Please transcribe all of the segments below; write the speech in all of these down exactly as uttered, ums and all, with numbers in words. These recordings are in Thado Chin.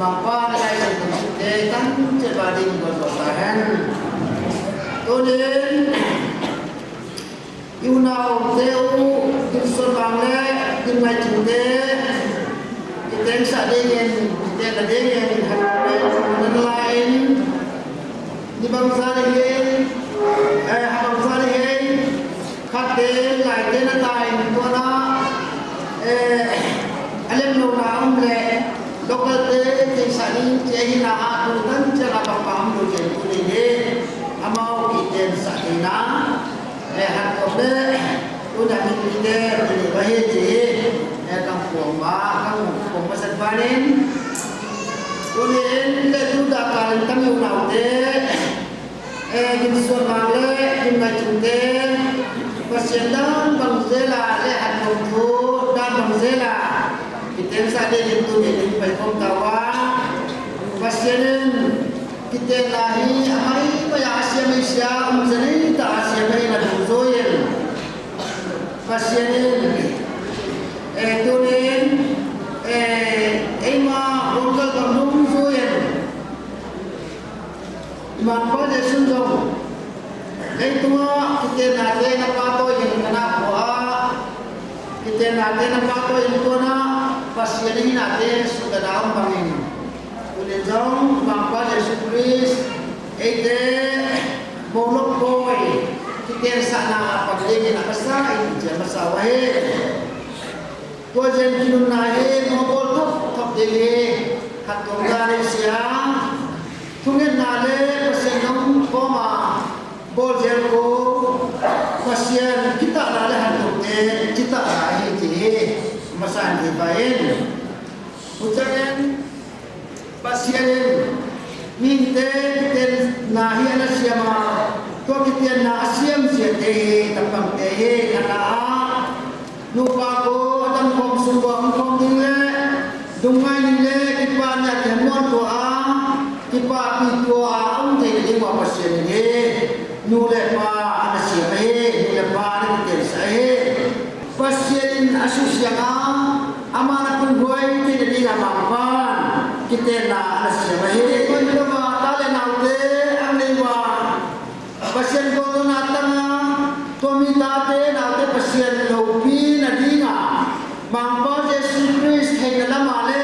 Mangpa na lai sen te tan che ba ding bol bol ta hen. Tunin, i unau te u, Gimsuanmang le Gimngaichin te, i teng sa dingin, i teng na dingin, han me, nan lain, ni bang sa dingin, eh, ha bang sa dingin, Khat te, lai te na tai, tua na, eh, a lem lo na um le, local te, te sa ni, che hi na a tu tan che la bang bang lo che tu ni ni, amau ki ten sa ni na, eh, hat ko le, tu na ni ni te, ni ni ba he che, eh, kang kuang ma, kang kuang ma san ba nin, tu ni en le tu da ka len tam yu na te, Eh, Gimsuanmang le Gimngaichin te, Pasian dan bang jela le han bang thu, dan bang jela, ki ten sa dingin tu ni ni pai khom ta uva. Pasian in, ki ten na hi, amai maya asia mai sia, um jani ta asia mai na du zo yen. Pasian in, eh, tunin, eh, eima, bongkal bang nung zo yen. I Mangpa Jesu jong, leitunga kitenna te na phatoi in kana pua, kitenna te na phatoi in kona, Pasian in na te sukha na um bangin. Tunin jong, Mangpa Jesu Christ, eite, moulop poi, kitensahna a pang dingin a masa in, jia masa uva ahi. Tua jeng kinunna hi, mo bol thop thop ding hi, khat tong dan ahi sia. Thungetna le Pasian nung koma bol jeng ko, Pasian kitahna le hantoh te, kitahna ahi ti hi, masa in hi pai in. Huchang in, Pasian in mihingte kitenna hi ana siam a, tua kitenna a siam jia te hi, tapang te hi, ana a, nupa ko, adam khom sung ko, um khom ding le, dungngai ding le, kipa nia kihamuan tua a, kipapi tua a, um thei ding uva Pasian in hi, nu le pa ana siam ahi, nu le pa ana kitensah ahi. Pasian in asusiang a, aman apuihuai theina dinga Mangpan kitenna ana siam ahi. Koi lama ta le nao te anei uva, Pasian kona tanga, tua mi tate naote Pasian loupina dinga, Mangpa Jesu Christ theina lama le,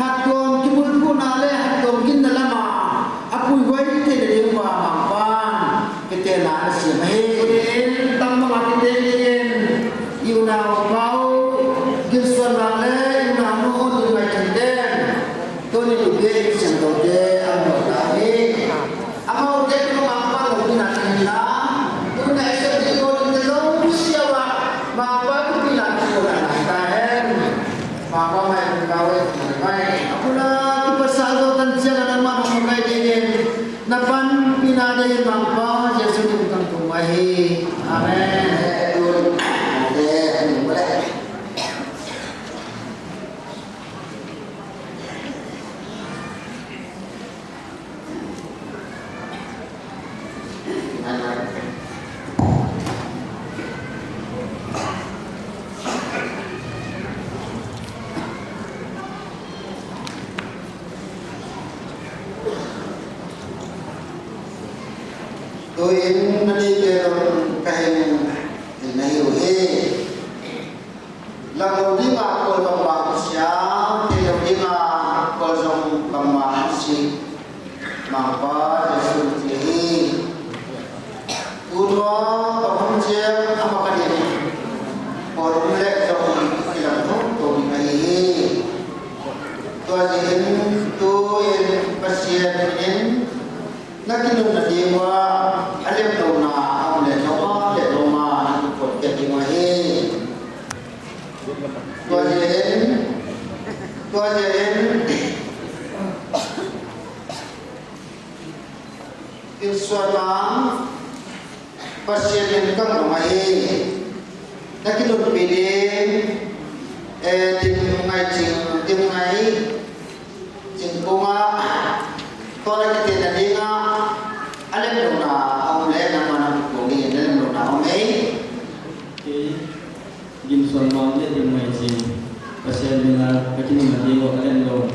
hattuam kibulphuna le, hattuam ginna lama, apuihuai theina dinga Mangpan kitenna ana siam ahi. Tunin, tangmang a kiten dingin, i unau pau, Gilsuanmang le, i unau nu, Gilngaichin ten. Tunin, i be, i siam to te, ang mo ta hi. Amau te, tu Mangpa loupina kina. Tuna i siam di ko, ni te lo, siawa, Mangpa loupina kina, ta hen. Mangpa mai, Mangpa mai. Apuna, kipasa jo tan siang, ana ma, Mangpa kai dingin. Na panpina dingin Mangpa Jesu min kangthum ahi. Amen. Tuin nani te jong kahin nahiu hi. Lang lou dinga kol bang bang sia, thei lou dinga kol jong bang bang si. Mangpa Jesu ti hi. Tunua, pahung chiang, ama kani. Por um le jong, kilang thong to ni ahi. Tua jin, tuin, Pasian in, na kinunna diuva, alem louna, a um le loma, le loma, na kipot ke diuva hi. Tua jin, tua jin, Gilsuanmang, Pasian in kang ngai. Na kinunpi ding, eh, Gimngaichin, Gimngai, Chingkung a, tua na kitenna dinga, alem louna, a um le, nangma na kong in, alem louna, a um e. Gilsuanmang le Gimngaichin, Pasian mina, ka kinunna dinga, alem lou.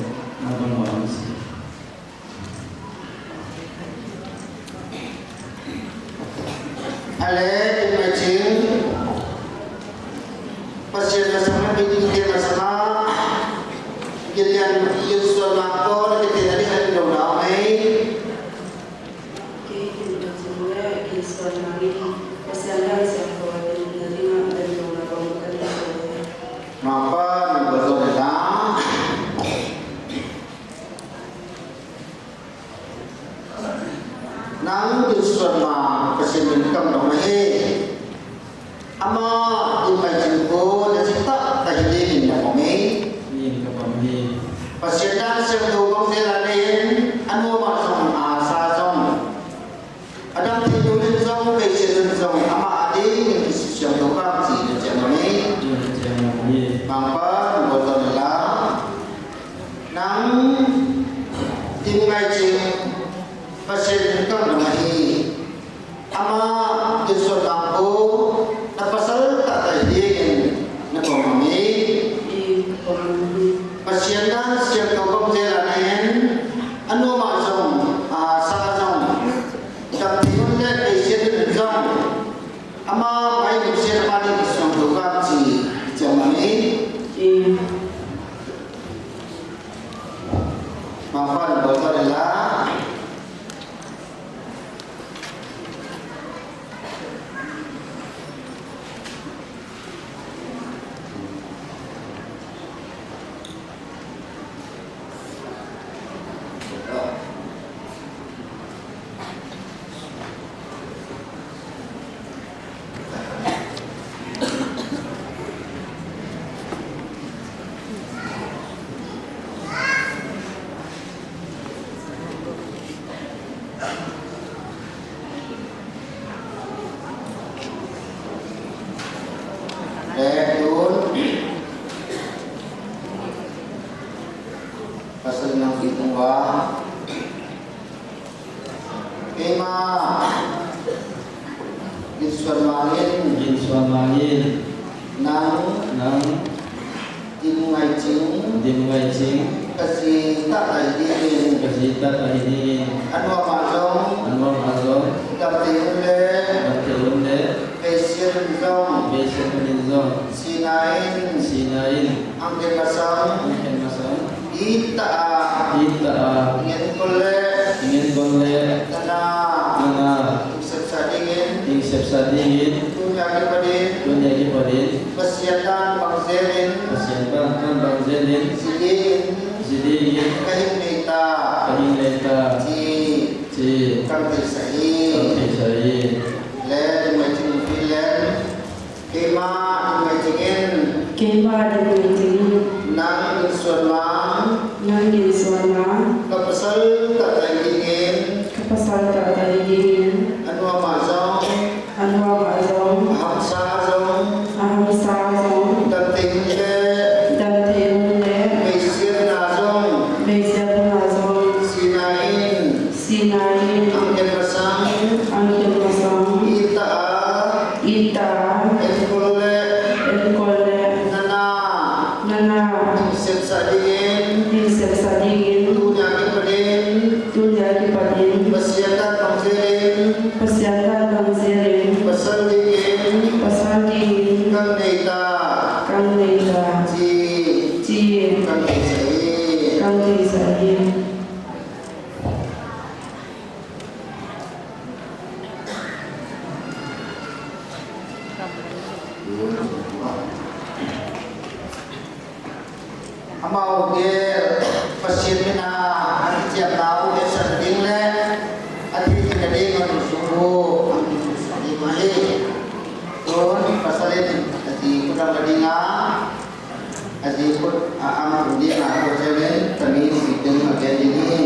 Ale, imagine. Pasian masanga, biding te masanga. Kitian, Jesu masanga, kitian, adi, adi, adi, adi. Kei kin bol jing le, kin suan nangin, Pasian dan siangthou a kin na dinga, dan dong na bang kan suan. Mangpa, min bol jong le la. Nang kin suan ma, Pasian min kam dong ahi. Ama, in mai chin ko, na chin tah, tah hi dingin na pom e. Ni ka pom e. Pasian dan siangthou bang jel a nei in, anom a jong, ahahsa jong. Adam thei lou in jong, beisei in jong, ama a dingin kisih siangthou bang chi na chiang e. Ni ka chiang e. Mangpa, in bol jong le la. Nang, in mai chin, Pasian min kam dong ahi. Ama, Jesu tangpo, na pasal tah tah hi dingin, na pom e. Pasian dan siangthou bang jel a nei in, anom a jong, ahahsa jong, dam thei un le, beisei in jong, ama, mai lim sian ama ding siangthou bang chi, chiang e. Mangpa, in bol jong le la. Le tun, pasal nang pi tung va. Keima, kin suan mangin. Kin suan mangin. Nang. Nang. Dim ngai ching. Dim ngai ching. Ka ji tah tah hi dingin. Ka ji tah tah hi dingin. Anom a jong. Anom a jong. Dam thei un le. Dam thei un le. Beisei un jong. Beisei un jong. Sina in. Sina in. Ahung khen masang. Ahung khen masang. Itih a. Itih a. Ingen kol le. Ingen kol le. Nana. Nana. Ing sepsa dingin. Ing sepsa dingin. Tunia kipat in. Tunia kipat in. Pasian dan bang jel in. Pasian dan bang jel in. Ji dingin. Ji dingin. Ka hing nei ta. Ka hing nei ta. Chi. Chi. Kan thei sa hi. Kan thei sa hi. Le, kin mai ching pi le. Keima, kin mai ching in. Keima, kin mai ching in. Nang kin suan ma. Nang kin suan ma. Ka pasal tah tah hi dingin. Ka pasal tah tah hi dingin. Anom a jong. Anom a jong. Ahamsa jong. Ahamsa jong. Dam thei un le. Dam thei un le. Beisei na jong. Beisei na jong. Sina in. Sina in. Ahung khen masang. Ahung khen masang. Itih a. Itih a. Ingen kol le. Ingen kol le. Nana. Nana. Ing sepsa dingin. Ing sepsa dingin. Tunia kipat in. Tunia kipat in. Pasian dan bang jel in. Pasian dan bang jel in. Pasal dingin. Pasal dingin. Kan nei ta. Kan nei ta. Chi. Chi. Kan thei sa hi. Kan thei sa hi. Amaho gel, Pasian mina, athi chiam nau, asan ding le, athi ding le ding, anu suhu, anu suhu ding ahi. Tun, pasal in, athi kudang ding a, athi kud, a, am ding a, ko jelen, tami si ding a, gel ding ahi.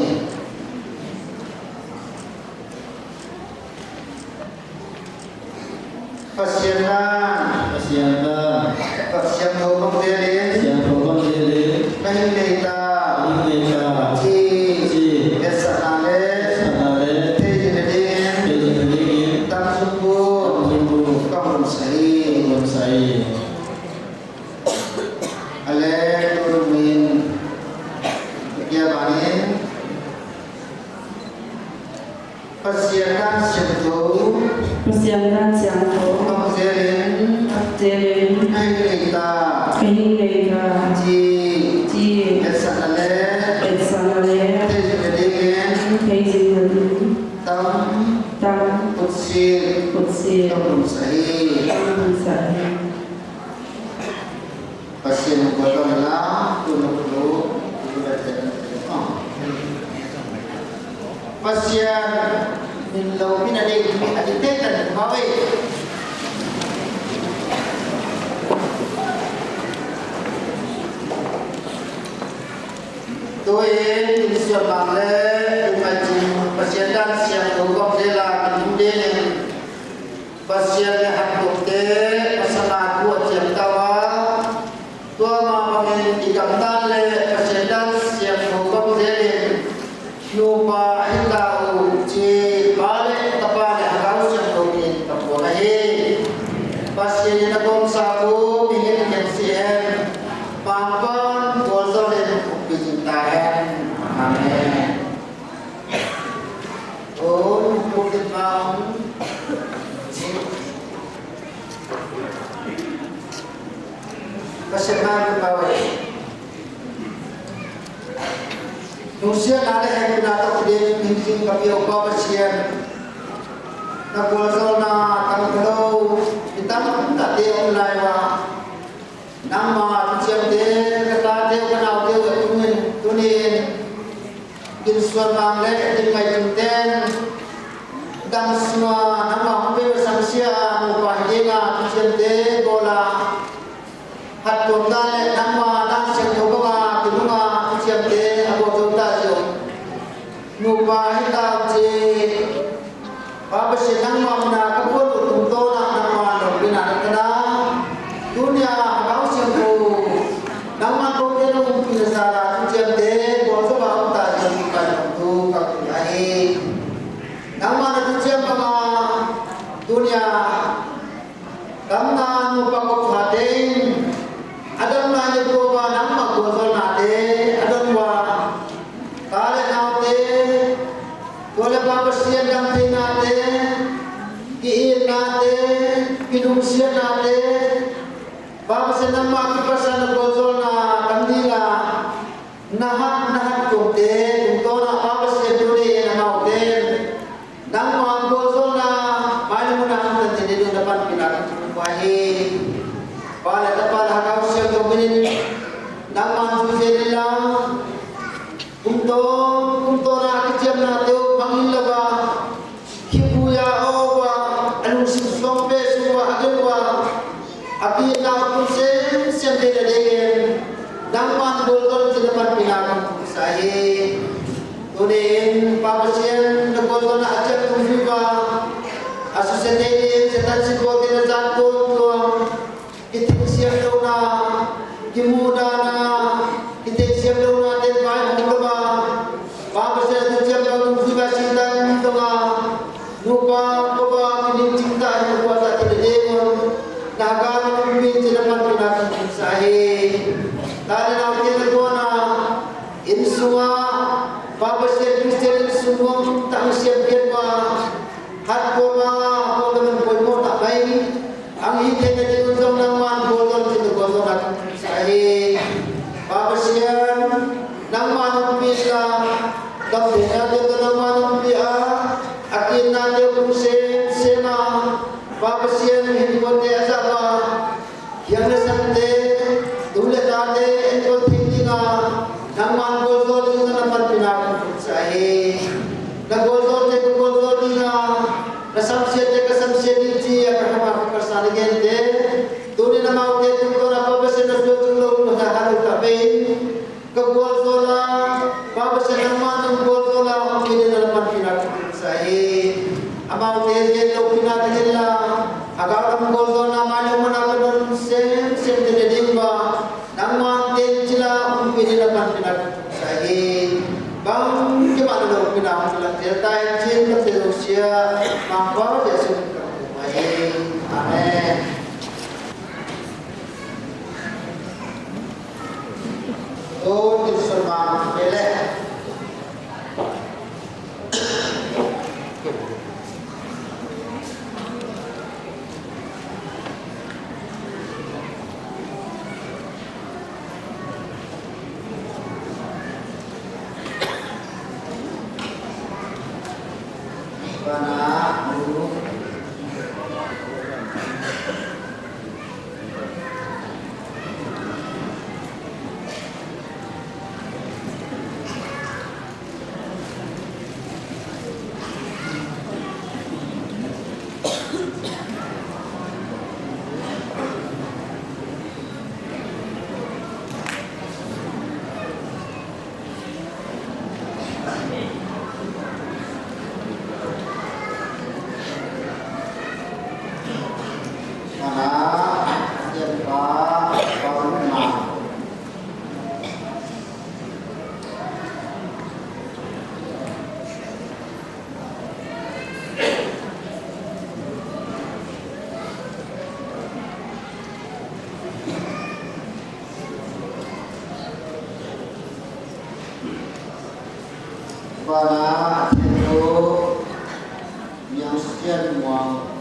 Pasian dan. Pasian dan. Pasian ho bang jel in. Pasian ho bang jel in. Ka hing nei ta. Ka hing nei ta. Chi. Chi. Etsahna le. Etsahna le. Thei jing na dingin. Thei jing na dingin. Tam sung bu. Tam sung bu. Ka hon sa hi. Ka hon sa hi. Ale, tun min. Dan siangthou. Pasian dan siangthou. Bang jelin. Bang jelin. Kahin nei ta. Kahin nei ta. Ti. Ti. Etsahna le. Etsahna le. Thei jing nadingin. Thei jing nadingin. Tam. Tam. Utsit. Utsit. Kahin sah e. Kahin sah e. Pasian ko don la, tu nu ku, tu la te. Pasian min lo min a ding, a ding te tan ma ve. Tu in, in siam mang le, in mai chin, Pasian dan siam lo bang le la, in ding in. Pasian le hattuam te, masanga thu achiam tauva, tua ma bangin i gamdan le Pasian dan siam tho bang jelin, nupa ahi tau, chi pa le tapa le Lhagao Siangthou min kapuan ahi. Pasian in akom sa u, mihem khen sih hen, pangpan, gualzawlin, umpi jing ta hen. Amen. Pasian na kipah e. Nusia na le hepina toh kiding, hing jing kapi Upa Pasian. Na gualzawlna tang kalo, mi tamtah te um lai uva. Nangma thuchiam te, ka tate u, ka nau te u, tunin, tunin, kin suan mang le, kin ngai kin ten, dam sunga, nangma hung pe samsia, nupa hi dinga, thuchiam te, bola, hattuam dan le, nangma dan siangthou banga, kinunga, thuchiam te, abol jou ta jeh u. Nupa hi tau chi. Pa Pasian nangma mina ka puan u tungtawn a nangma nopina na kana. Tunia Lhagao Siangthou. Nangma ko ke nung pina sara thuchiam te. Ko so ba ta jong pa tu ka ku ahi. Nangma na thuchiam pa ma. Tunia. Tamna nupa kop pha te in, adamna ni ko va nangma gualzawlna te, adon uva, ta le nau te, tua le Pa Pasian dam theina te, ki-itna te, kilungsetna te, Pa Pasian nangma kipasal na gualzawlna tam ding a, na hat, na hattuam te, tungtawn a Pa Pasian tuni in amau te, nangma gualzawlna, mai le mun a hung tan te ding na panpina ka thum uva hi. Pa le Tapa le Lhagao Siangthou min in, nangma chu je le la, kumtawn, kumtawn a kichiamna te u, bang in la va, Kipuya uva, alungsim songpe sunga, agenva, apina pun semsem te nadingin, nangman gualzawlin panpina kapusa ahi. Tunin, Pa Pasian, na gualzawlna achiat tum uva, asuse tei in, Satan sipo te na jan tuam tuam, Kitheisiam louna, kimuhna, kitheisiam louna, ten vai hong lova. Pa Pasian thuchiam lou, nung thuba sitan tonga. Nupa, kopa, kining chingta, nupa sa kile dengon. Naga nung pin chila pan pina sa he. Tale na kile kona. Insunga, Pa Pasian Christian insunga, tang siam pian pa. Hat ko ma, ko ka nung poimo ta mai. Ang hi thei na ding un jong nangman gualzawlin gualzawlna sa hi. Pa Pasian, nangman umpi la, gam thei na ding un nangman umpi a, akinna ding un sem, sem a. Pa Pasian, hin kon te aja ba, hiang le san te, tu le ta te, enkol thei ding a, nangman gualzawlin na panpina sa hi. Na gualzawl te, ka gualzawl ding a, na samsiat te, ka samsiat ding chi a, ka hama ka parsa na gen te. Tuni na mau te, tung to na Pa Pasian na suat tung lou, na halo ta pe. Ka gualzawl a, Pa Pasian nangman nang gualzawl a, hong kini na panpina sa hi. Amau te, je to pina te la, aga nang gualzawl na, ma nang mana ka don, sem, sem te ding ba. Nangman ten chila umpi ni na panpina sa hi. Bang ke ma lo pina umpi la tel tai chin ka te lo sia. Mang pa Jesu ka mai. Amen. O Jesu ma pele. Bana, Thempu, Niang Sian Muang.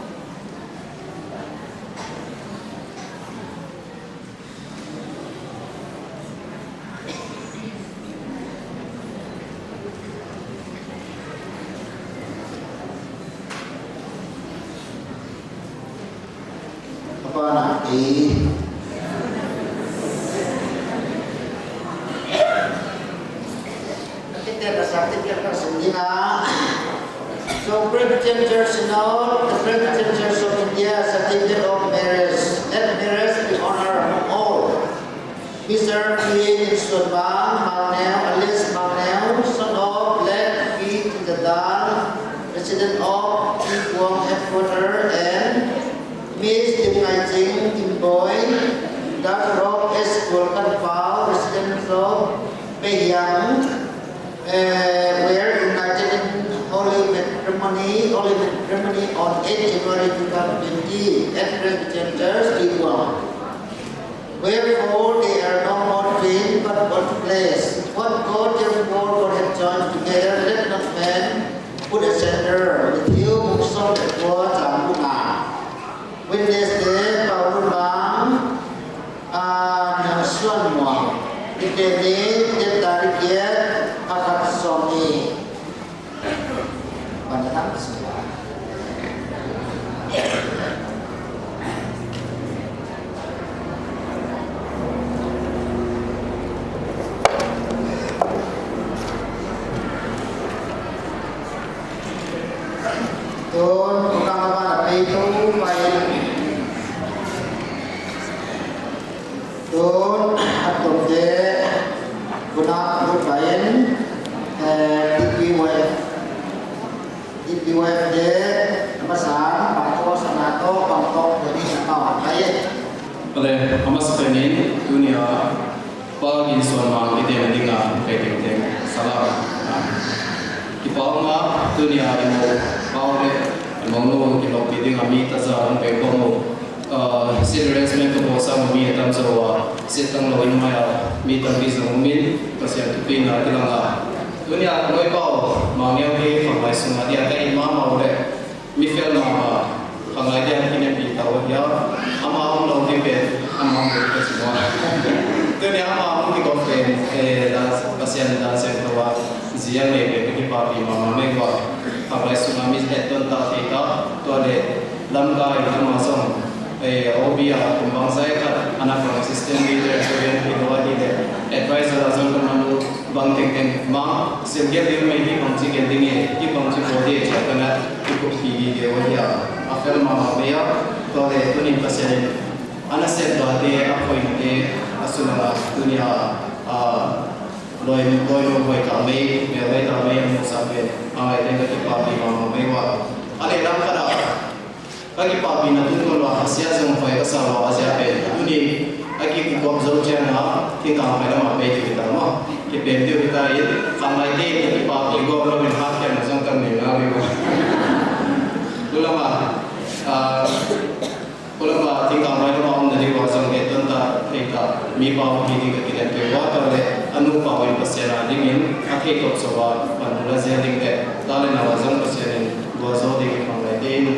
Abana, eh. So, Presbyterian Church Synod, the Presbyterian Church of India, certificate of marriage. Let marriage be honored among all. Mister P. Insuanmang Mangneo, alias Mangneo, son of late P. Tindadal, resident of T. Guang headquarter, and Miss Timngaiching Timboi, daughter of S. Gualkanpao, resident of Peihiang, eh, were united in holy matrimony, holy matrimony on eighth January two thousand twenty at Presbyterian Church, T. Guang. Wherefore they are no more twain, but one flesh. What God, therefore, God hath joined together, let not man put asunder. Matthew bung som le kua chang bung nga. Witness te, Paulun Bang, a, Niang Sian Muang. Nite ni, date tarik giet, a khat som ni. Tun, tukang abana peitu pai. Tun, atum te, kuna atum pai, eh, T P Y F, T P Y F te, amasan, bang to, sana to, bang to, kuni na kawan pai. Ale, amasapen in, tunia, Pa Ginsuanmang kiti na dinga, kei tengteng, salam. Kipa um a, tunia, imo, pa le, imo nu, kinopi dinga, mi taja, um, pe ko mo. Ah, seat arrangement to bosa mo mi tam jo wa, seat tang lo in maya, mi tam bi jo mo min, Pasian tu pi na kilang a. Tunia, noi pau, ma ngiau hi, khanglai sunga dia, ka in mama u le, mi fel mama, khanglai dia, kinem pi tau dia, ama um lo ti pe, ama um lo ti pe semua. Tunia, ama um ti ko pe, eh, da, Pasian da sem to wa, zia le pe, kipa pi mama me wa, khanglai sunga mi et ton ta thei ta, to le, Lamkai lama jong, eh, O B a kum bang jat khat, ana kong assistant leader, student leader, advisor a jong kan manu bang tengteng mang, sim gel ding mai hi bang chi gel ding e, hi bang chi bol ding e, cha kana, hi ko pi di de o ya, a fel mama mei a, to le tunin Pasian in, ana sem da te, a point te, a sunga, tunia, a, loi, loi lo hoi ta mei, mel hoi ta mei, a mu sa pe, a ngai te ka kipa pi mama mei wa. A le lam khat a, Ka kipapina tun kon lua, a sia jong hoi ka sa lua, a sia pen. Tuni, a kikop jou chang a, thingkang pai lama pei diu hita mo. Kipen diu hita in, khanglai te in ka kipapi gop lou in ha kiang a jong kan nei ngal diu. Tulama, ah, tulama thingkang pai lama umna diu a jong ke tun ta, thei ta, mi pau hi ding ka kidem pe wa ta le, a nu pau in Pasian a ding in, a thei top so wa, pan la jia ding te, ta le na wa jong Pasian in, lua jo ding khanglai te in,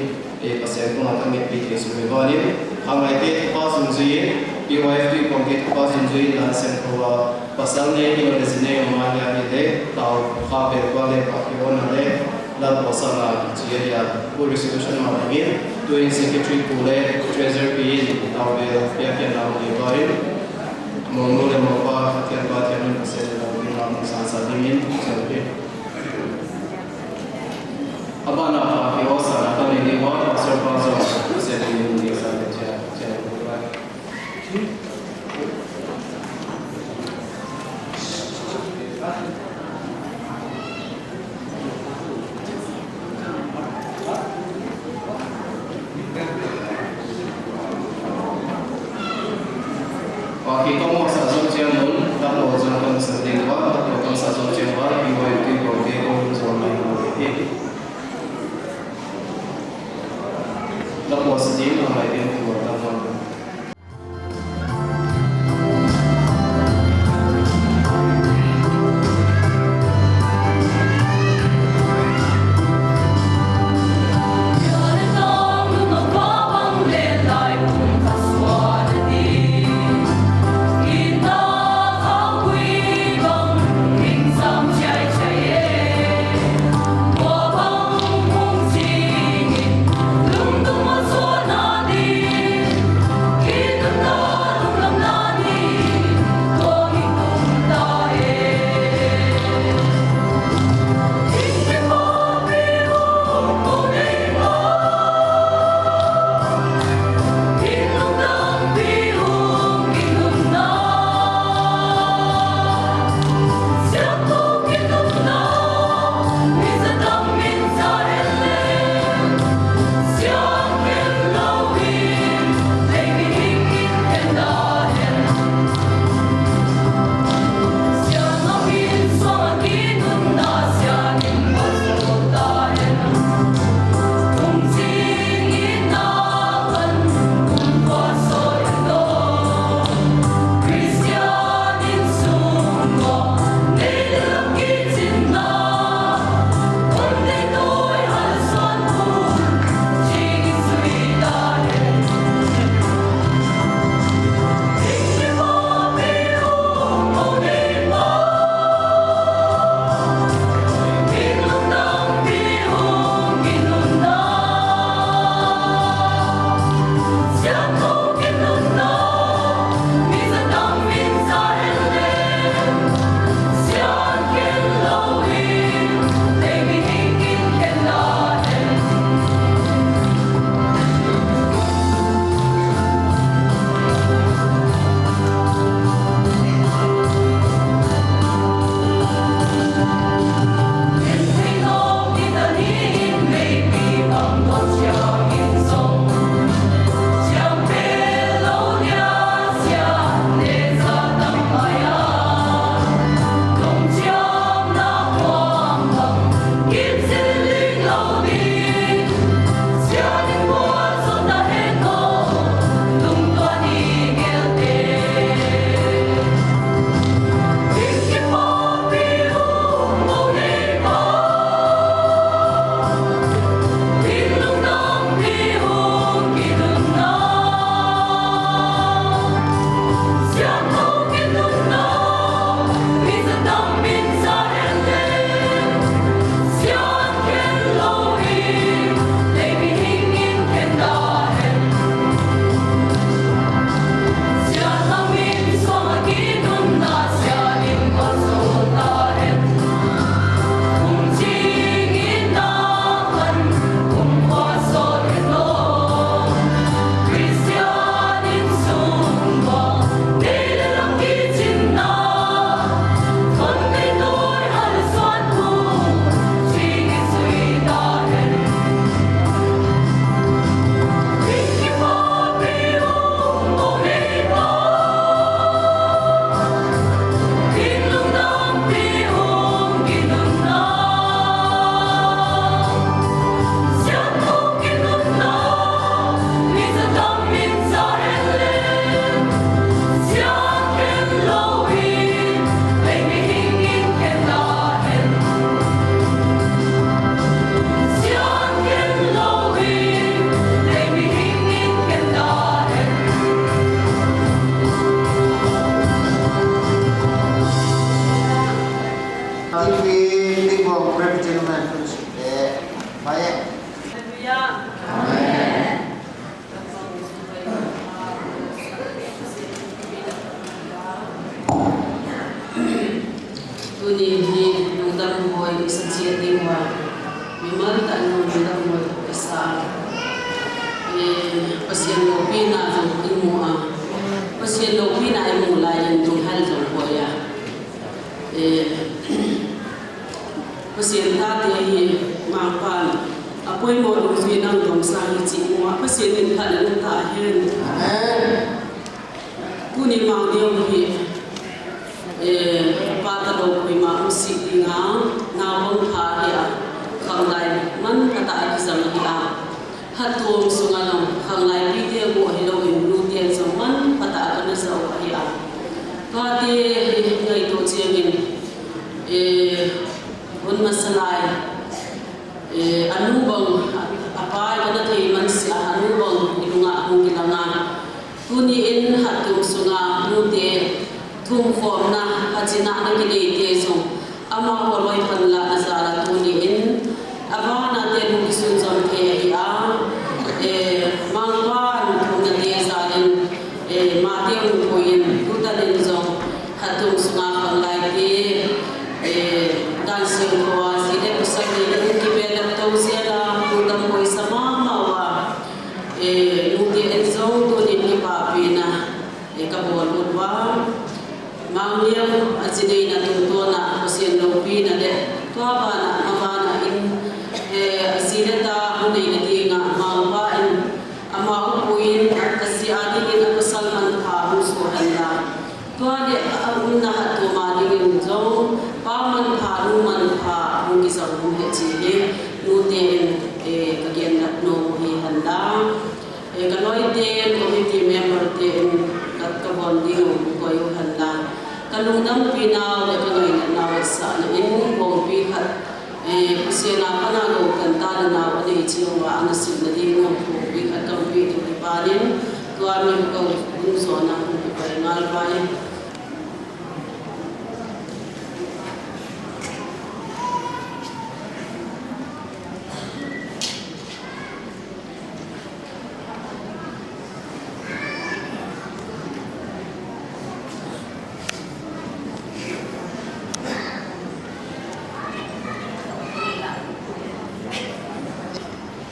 E, Pasian koma ka ngetpi thei sung hi vanin, khanglai te thupha sungjui in, P Y F te kom te thupha sungjui in, dan sem kho a, pasal nei, kilo le jinei, oma hia hile, tao, kha pel kua le, pa ki ona le, lal posa na, chi a hia, pu resolution ma dingin, tuin secretary pu le, treasurer pi in, tao bel, pia pia na, hi vanin, mo nu le mo pa, Pathian pa, Pathian in, Pasian le, mo ni ma, mo san sa dingin, chi a hia. Abana pa ki osa na kami ni wa pastor pa jong, se ni ni sa ni cha, cha ni wa. Pa ki kong mo sa jong chiang nun, ta lo jong kan sa ding wa, ta lo kan sa jong chiang wa, ki wa ki ko ke ko jong mai ko ke. Ta lo sa ding mai ding ko ta mo. Pi, Pi Bong Presbyterian Fellowship te, Pai. Hallelujah. Amen. Tuni hi lungdam hoi isa chia ding uva, mimal tah in lungdam hoi isa. Eh, Pathen loupina jong imu a, Pathen loupina imu lai in lunghel jong hoi a. Eh, Pathen tate hi Mangpan apoimo dungjui in adongsa hi chi mu a, Pathen min phatna um tahen. Amen. Tuni Mangleu hi, eh, pa talou koima um sih ding a, naobang pha hi a, khanglai manpha tah a kijang hi a. Hattom sunga jong khanglai pite bou hilou in nute jong manpha tah a kana jao ahi a. Tua te hi ngaito chengin, eh, hun masa lai, eh, anu bang, a, apa kana thei man sih a, anu bang ilunga hung kilang a. Tuni in hattom sunga nute thumkhomna, phatchina ana kinei te jong, amaho loi panlahna jal a tuni in, abana te hung kisunjam thei ahi a, eh, Mangpan thumna te jal in, eh, mate hung pui in, tutan in jong, hattom sunga khanglai te, eh, dan seng hoa, ji le pasal nei in kipe dap tou jel a, lungdam hoi sa mama uva, eh, nute in jong tuni in kipapina, eh, kabol ut uva. Mangleu a chineina tungtawn a Pathen loupina le tua bana, mabana in, eh, aji le ta huneina dinga Mangpa in ama upuin, aji a dingin apasal manpha hung soh hen lang. Tua le aumna hattom a dingin jong pa manpha, nu manpha hung kijang hung hi chi hi nute in, eh, kagenna nom hi hen lang. Eh, kaloi ten, committee member ten, ka, kabon ding u koi u hen lang. Kalungdampi nau le kangaina nau sah na in kongpi khat, eh, Pathen a pat a lou kan ta le nau anei cheh uva ana simna ding u kongpi khat kaumpi diu kipan in, tua min ka hung jona hung kipai ngal pai.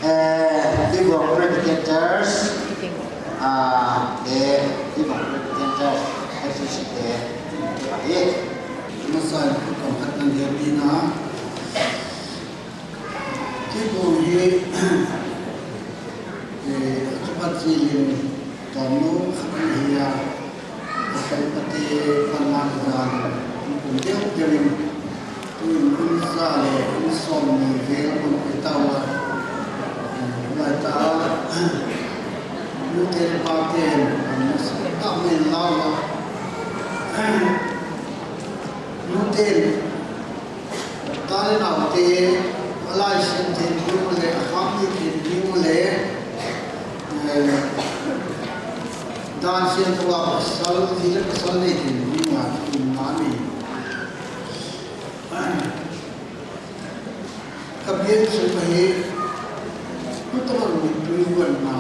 Eh, Pi Bong Presbyterian Church, ah, eh, Pi Bong Presbyterian Church, F C C te, eh. Masa in kong khat nan dia pi na. Kei bou hi, eh, akipat jilin tomno khat ahi a, akalpate panlahna jal in, kum deuh deuh in, tuin kum ja le kum somni vel hung hi tauva, eh, lai ta, nute le pate, eh, nasa tah mai in lau a, nute Tale naote, alai sem thei ding le, akham thei ding le, eh, dan sem thua pasal, ji le pasal nei thei ding a, um, mani. Ka biak chu ka hi, kutama mi tui wan na,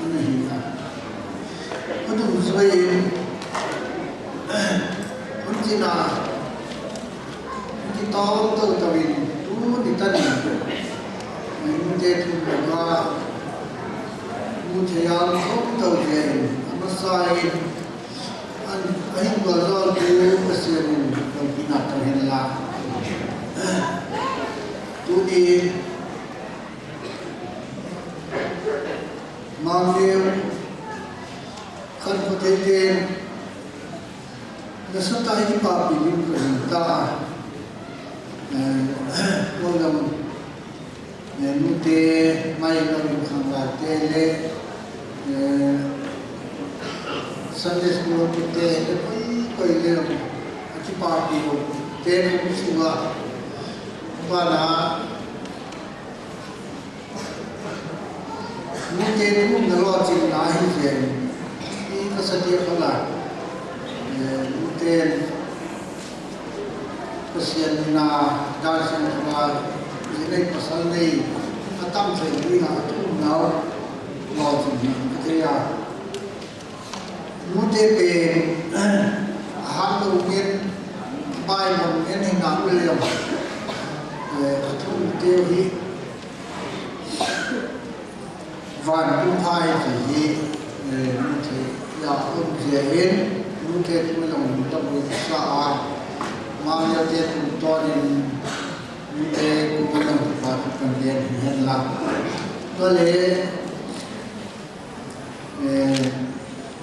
ana hi a. Kudung joi in, kun jina, Kitol tou tou in, tuni tan in, nute thu banga, nu thei a um tou tou jeh in, amasa in, an, ahin gualzawltu Pathen in lungkina tang hen lang. Tuni, Manglim, Khankho Theiten, nasatah in kipapi ding kahin ta. Eh, Longdam, eh, nute, Mailong, Khanglai te le, eh, Sunday school te le, koi, koi le, akipapi lo, te le, kusuwa, bana, Nute thu nalolhinna hi jeng. I kasa tia khala. Eh, nute. Pasian mina, dan siam thua, jinei pasal nei, atam thei ding a, atum nau, lo chun hin ka thei a. Nute pen, ahat lo ngen, bai lo ngen hi na u leo. Eh, atum teu hi, Van kum hai ti hi, eh, nute ya um jia in, nute tu long ta bu sa a, ma ya te tu to in, nute tu long pa tu kan den hi hen la. To le, eh,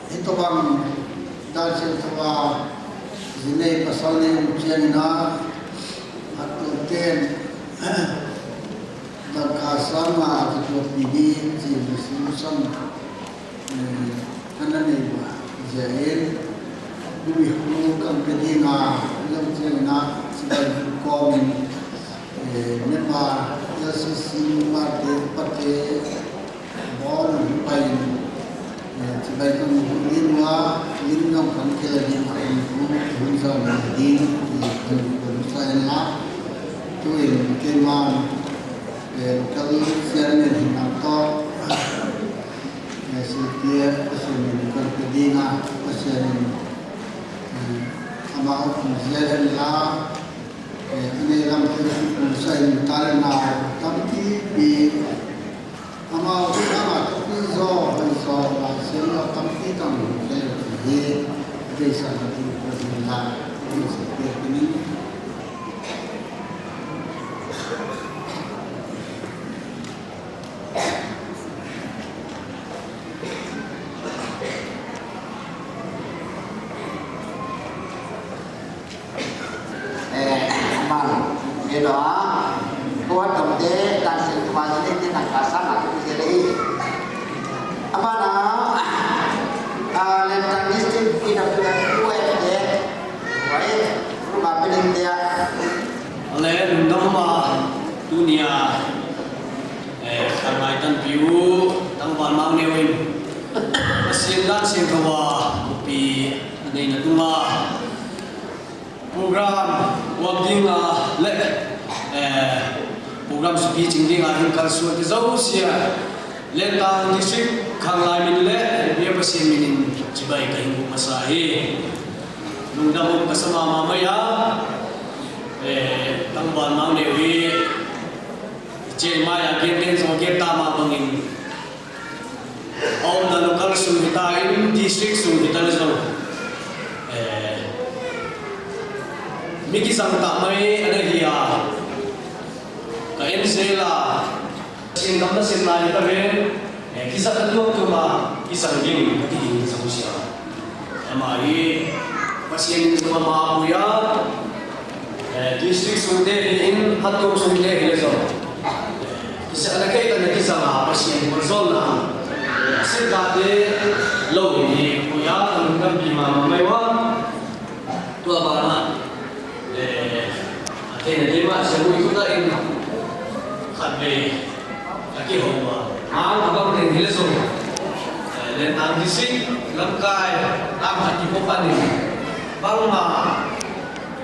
Hitobang dan siam thua, jinei pasal nei um chiang in a, atu ten, dangka sanga atu pi di, ji resolution, eh, ana nei uva, jia in, gumi khu kan pe ding a, lo chiang in a, chibai khu kom in, eh, Myanmar, L C C, Myanmar te, pate, Bon, pai, eh, chibai kan lim a, lim nong kan kila lim a, in kum, kum sa na lim, in kum sa in la, tu in keima, eh, local chairman hin nang to, eh, si tia, Pasian in kan pe ding a, Pasian in, eh, ama kum sa in la, eh, ane lam te kum sa in ta le na, tampi pi, Amau sanga thupi jo, hoi jo, laisen jo tampi tang kei ti hi, deisahna ding ko hin la, deisah kei ti ni. Eh, man, ino a, kuat tong te, dan siam thua jinei te dangka sanga tu je le i. Abana, ah, Lentang District P W F te, wai, ruka piling te a. Ale, lungdam ma, tunia, eh, khanglai tanpi u, tangval Mangneo in. Pasian dan siam thua, pi, anei na tunga. Program, work ding a le, eh, program supi ching ding a hin kalsuan te jouse a, Lentang District khanglai min le, Bia Pasian min in chibai kahin bu masa hi. Lungdam um kasa mama mai a, eh, tangval Mangneo hi, che mai a gen den jo gen ta ma bangin, Aumna local sung hita in, district sung hita le jong, eh, mi kisang tah mai ana hi a, ka en jel a, sin kam na sin na hita ve, eh, kisang na tuak tuak a, kisang ding, ka ti ding, kisang sia. Ama hi, Pasian in ama pui a, eh, district sung te hi in, hatong sung te hi le jong. Kisah na kei ka na kisang a, Pasian in jol na. Sir ka te lo hi, pui a, ka lungdam pi mama mai uva. Tua bana, eh, a te na dima, se mui tu ta in, khat ve. Aki ho ma, ma, ma bang ding hi le jong. Eh, Lentang District, lamkai, lam khat kipo pan in. Bangma,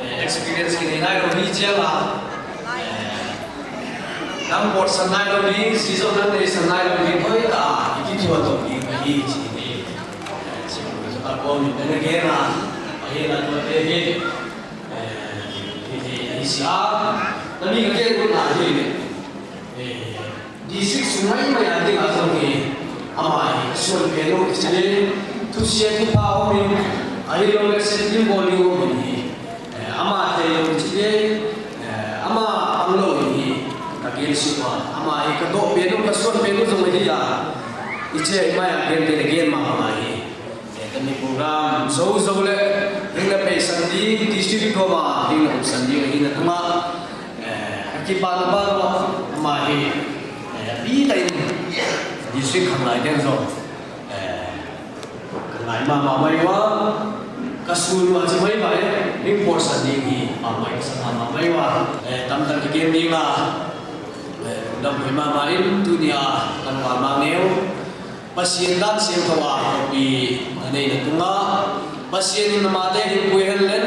eh, experience kinei nai lou hi jeng a. Eh, lam bot san nai lou hi, season lam nei san nai lou hi, hoi ta, i kithuah toh hi, hi chi ni. Eh, chi ni, ta ko ni, then again a, ahi na tu te hi. Eh, hi, hi, hi, si a, na mi ka ke na hi. Eh, District sung mai mai a ding a jong hi, ama hi, suan pen u, chule, thusia thupha um in, ahilou le, setting bol ding um in hi, eh, ama thei lou chule, eh, ama ang lou in hi, ka gel suh a, ama hi, ka doh pen u, ka suan pen u jong hi a, i che mai a gen te le gen ma ma hi. Eh, kami program, zo zo le, hing na peisan ding, district koma, hing na umsan ding, hing na tuma, eh, akipan pa lo, ama hi, eh, pi ta in, district khanglai ten zo, eh, khanglai mama mai uva, ka sun uva chi mai mai, hing porsan ding hi, mama mai, sa mama mai uva, eh, tam tam ki kem ding a, eh, dam mai mama in, tunia, kan mama ngeu, Pasian dan siam thua, kopi, anei na tunga, Pasian in ama te hin pui hen len.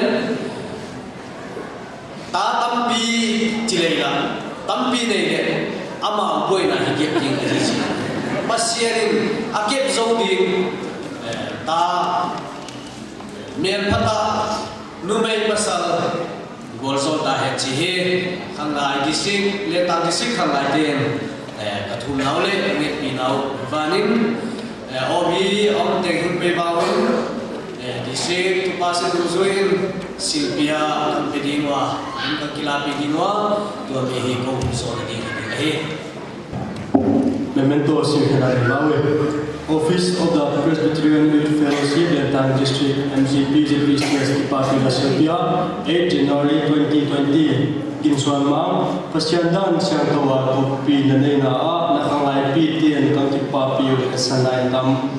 Tampi chilei la, tampi nei le, ama boina hi kep ding ahi chi. Pasian in akep zo ding, eh, ta, melpha ta, numei pasal, Gualzou ta hen chi hi, Khanglai District, Lentang District Khanglai ten, eh, ka thumnau le ngetpinau vanin, eh, O B om teng hin pei vangin, eh, District Tupa Situ Zui in silpia kan pe ding uva, in kan kilapi ding uva, tua mi hi ko so na ding hi ahi. Memento sim hena ni lawe. Office of the Presbyterian Youth Fellowship, Lentang District, M G P Z P C S, kipapi na silpia, eight January twenty twenty. Ginsuan Mang, Pasian dan siangthou a kopi na neina a, na khanglaipi ten kan kipapi u, ka sanai tam,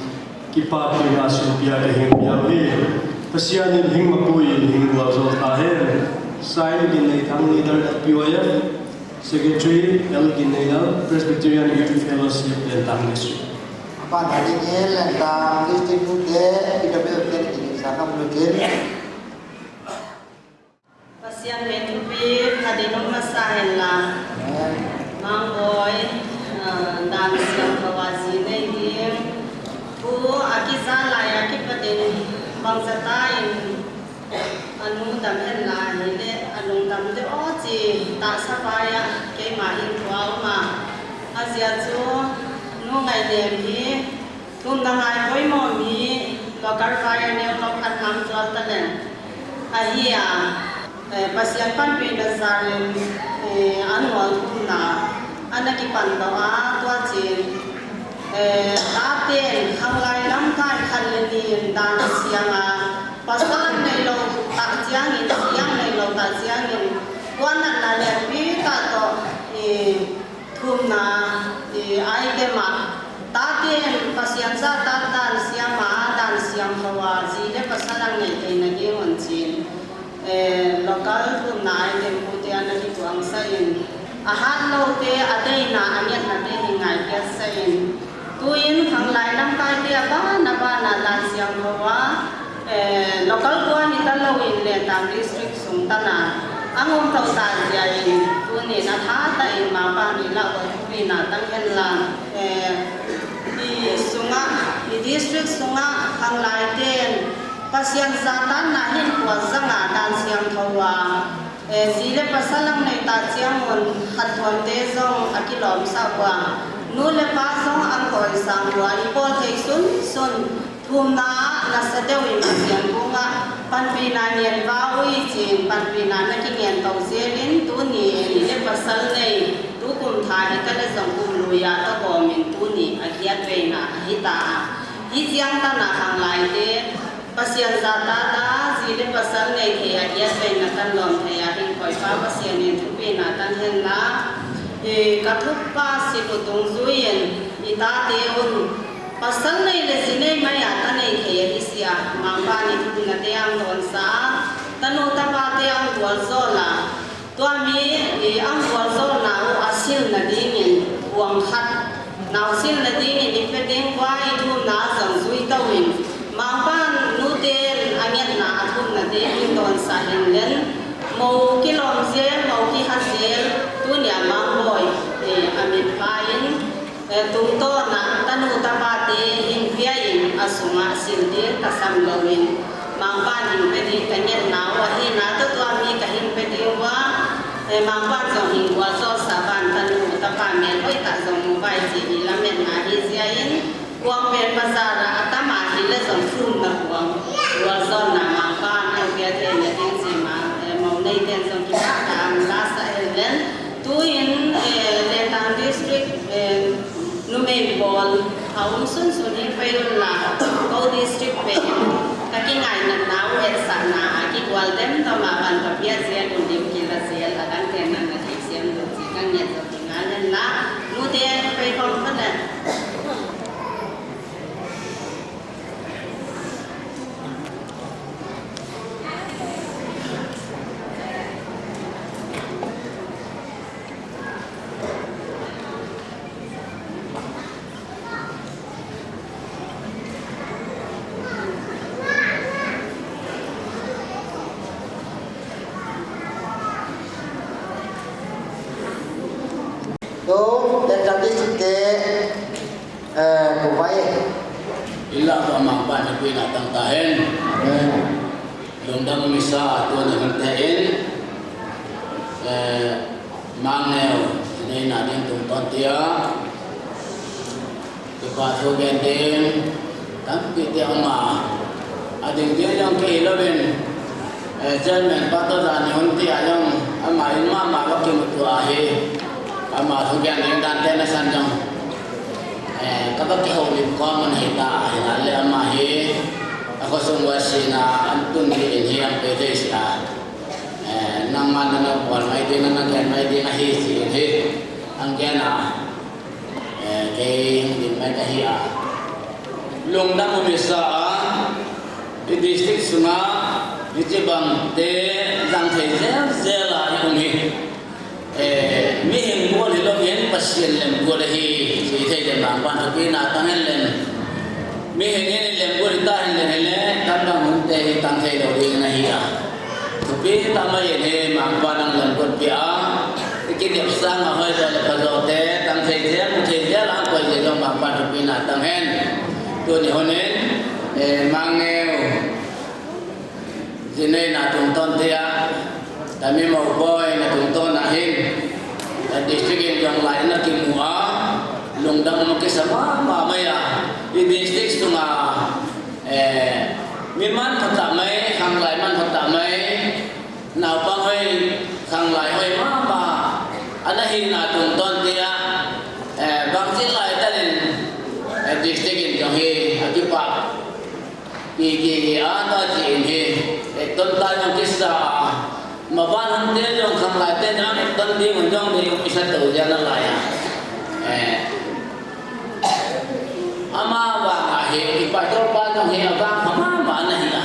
kipapi na silpia ka hin pia u hi. Pasian in hing mapui in hing gualzou ta hen. Sign, Ginneithang, leader at P Y F. Secretary, L Ginneilal, Presbyterian Youth Fellowship, Lentang District. Apan ading in Lentang District nute, P W F ten kini sa kam lutin. Pasian min thupi, phatthei nom masa hen la. Amen. Mangboi, ah, dan siangthou a ji nei ding. Thu akija lai a kipat in bangzah ta in Anu dam hen la hile, alungdam deh o chi tahsa vai a keima hin thu a um a. Ajeh chu nu Ngainem hi thumna ngai poimo mi, local vai a neo lou khat nam tual talen. Ahi a, eh, Pasian panpina jal in, eh, anol thumna ana kipan doh a, tua chin, eh, taten khanglai lamkai khat le ni in dan siang a, pasal nei lou tah chiang in, siang nei lou tah chiang in, tua natna lianpi tah toh, eh, thumna, eh, item a, taten Pasian jahtat dan siam a, dan siangthou a, ji le pasal a nei theina ding un chin, eh, local thumna item pu te ana kituang sah in, ahat lou te, adeina, angetna te hi ngai pia sah in, tuin khanglai lamkai te a bana bana dan siangthou a, eh, local tua hi ta lou in Lentang District sung tana, angom thou ta jeh in, tunin atha ta in mapa ni la o thupina tang hen la, eh, i sunga, i district sunga khanglai ten, Pasian jahtatna hin kua janga dan siangthou a, eh, ji le pasal a nei tah chiang un khat thon te jong akilom sah ua. Nu le pa jong angkoi sang ua, ibol thei sunsun, thumna nasa deu in Pasian kung a, panpina ngen va ui chin, panpina na kingen tou jel in, tuni ji le pasal nei, tukum tha hi ta le jong kum lui a ta gom in tuni, agiat veina ahi ta a. Hichiang tana khanglai te, Pasian jahtat a, ji le pasal nei thei a, agiat veina kan lom thei a, hin koi pa Pasian in thupina tang hen la, eh, ka thupa Situ Tungzui in, i tate un, pasal nei le ji nei mai a ta nei thei a, hi sia, mangpa ni thupina te ang don sa, tanu tapa te ang gualzou la, Tua mi, eh, ang gualzou nau asil na dingin, puang khat nau sil na dingin, ipe ding vai thumna jong jui tou in, mangpan nuten angetna athumna dingin don sa hin len, mou kilom jel, mou kiha jel, tunia mangboi, eh, amin pa in, Eh, tungtawn a, tanu tapa te hin pia in, asunga sil ding kasam lou in, mangpan hin pe ding kangen nau, ahina toh tua mi kahin pe ding uva, eh, mangpan jong hin gualzou sa ban tanu tapa mel hoi tah jong mu vai ji hi lametna hi jeh in, kuang pen bazar a, atam a hile jong thumna kuang, gualzou na mangpan, eh, pia theina ding ji ma, eh, mou nei ten jong kipah tah a um la sa hen len, Tuin, eh, Lentang District, eh, numei bol, a um sunsun hi pei un la, ko district pen, ka kingaina nau hetsahna, a kigual dem toma ban ka pia jel un lim kila jel, adang ten nang na thei siam lo ji, ka ngen jo kingai len la, nu te pei kom pha le. Lo, te tradition te, eh, ko vai. Ila ko amang pan na pina tang tahen. Amen. Lungdam misa tu ni hon te in. Eh, Mang Neo, nei na ding tung ton tia. Kipa thu gen ding, tampi ti ama. Ading ding jong kei louvin, eh, chairman pa to dan ni hon tia jong, ama in mama va kimuto ahi. Ama thu gen ding dan te na san jong. Eh, kaba kihoulim kom ahi ta, ahi na le ama hi. Akhosung va sina, an tun ding in hi ang pe thei si a. Eh, nangma nana bol mai ding, nana gen mai ding ahi si in hi. Ang gen a. Eh, kei hung ding mai kahi a. Lungdam um misa a, i district sunga, hiche bang te jang thei jel jel a i um hi. Eh, mihem bol hi lou hin Pathen lem bol ahi, ti thei le mangpan thupi na tang hen len. Mihem hin lem bol ta hen len hen le, tam dang hun te hi tang thei lou ding na hi a. Thupi tama yen hi mangpa nang lam got pi a. Iki diap sang a hoi jo le pa jo te, tang thei thei, mu thei thei lang koi je jong mangpa thupi na tang hen. Tuni honin, eh, Mang Neo. Jinei na tungton te a. Tami mo boi na tungton a hin. Ta district in jong lai na kimu a. Lungdam mo kisa mama mai a. I district sunga. Eh, mi man phatah mai, khanglai man phatah mai, naopang hoi, khanglai hoi mama, ana hina tungton tia, eh, bangchi lai tanin, eh, district in jong hi, akipah, pi ki hi, ana chi in hi, eh, ton tai jong kisa, maban hon te jong khanglai te jong, eh, ton ding jong ding, isa to jia na lai a. Eh, Ama vang ahi, i pastor pa jong hi avang ama ma na hi a.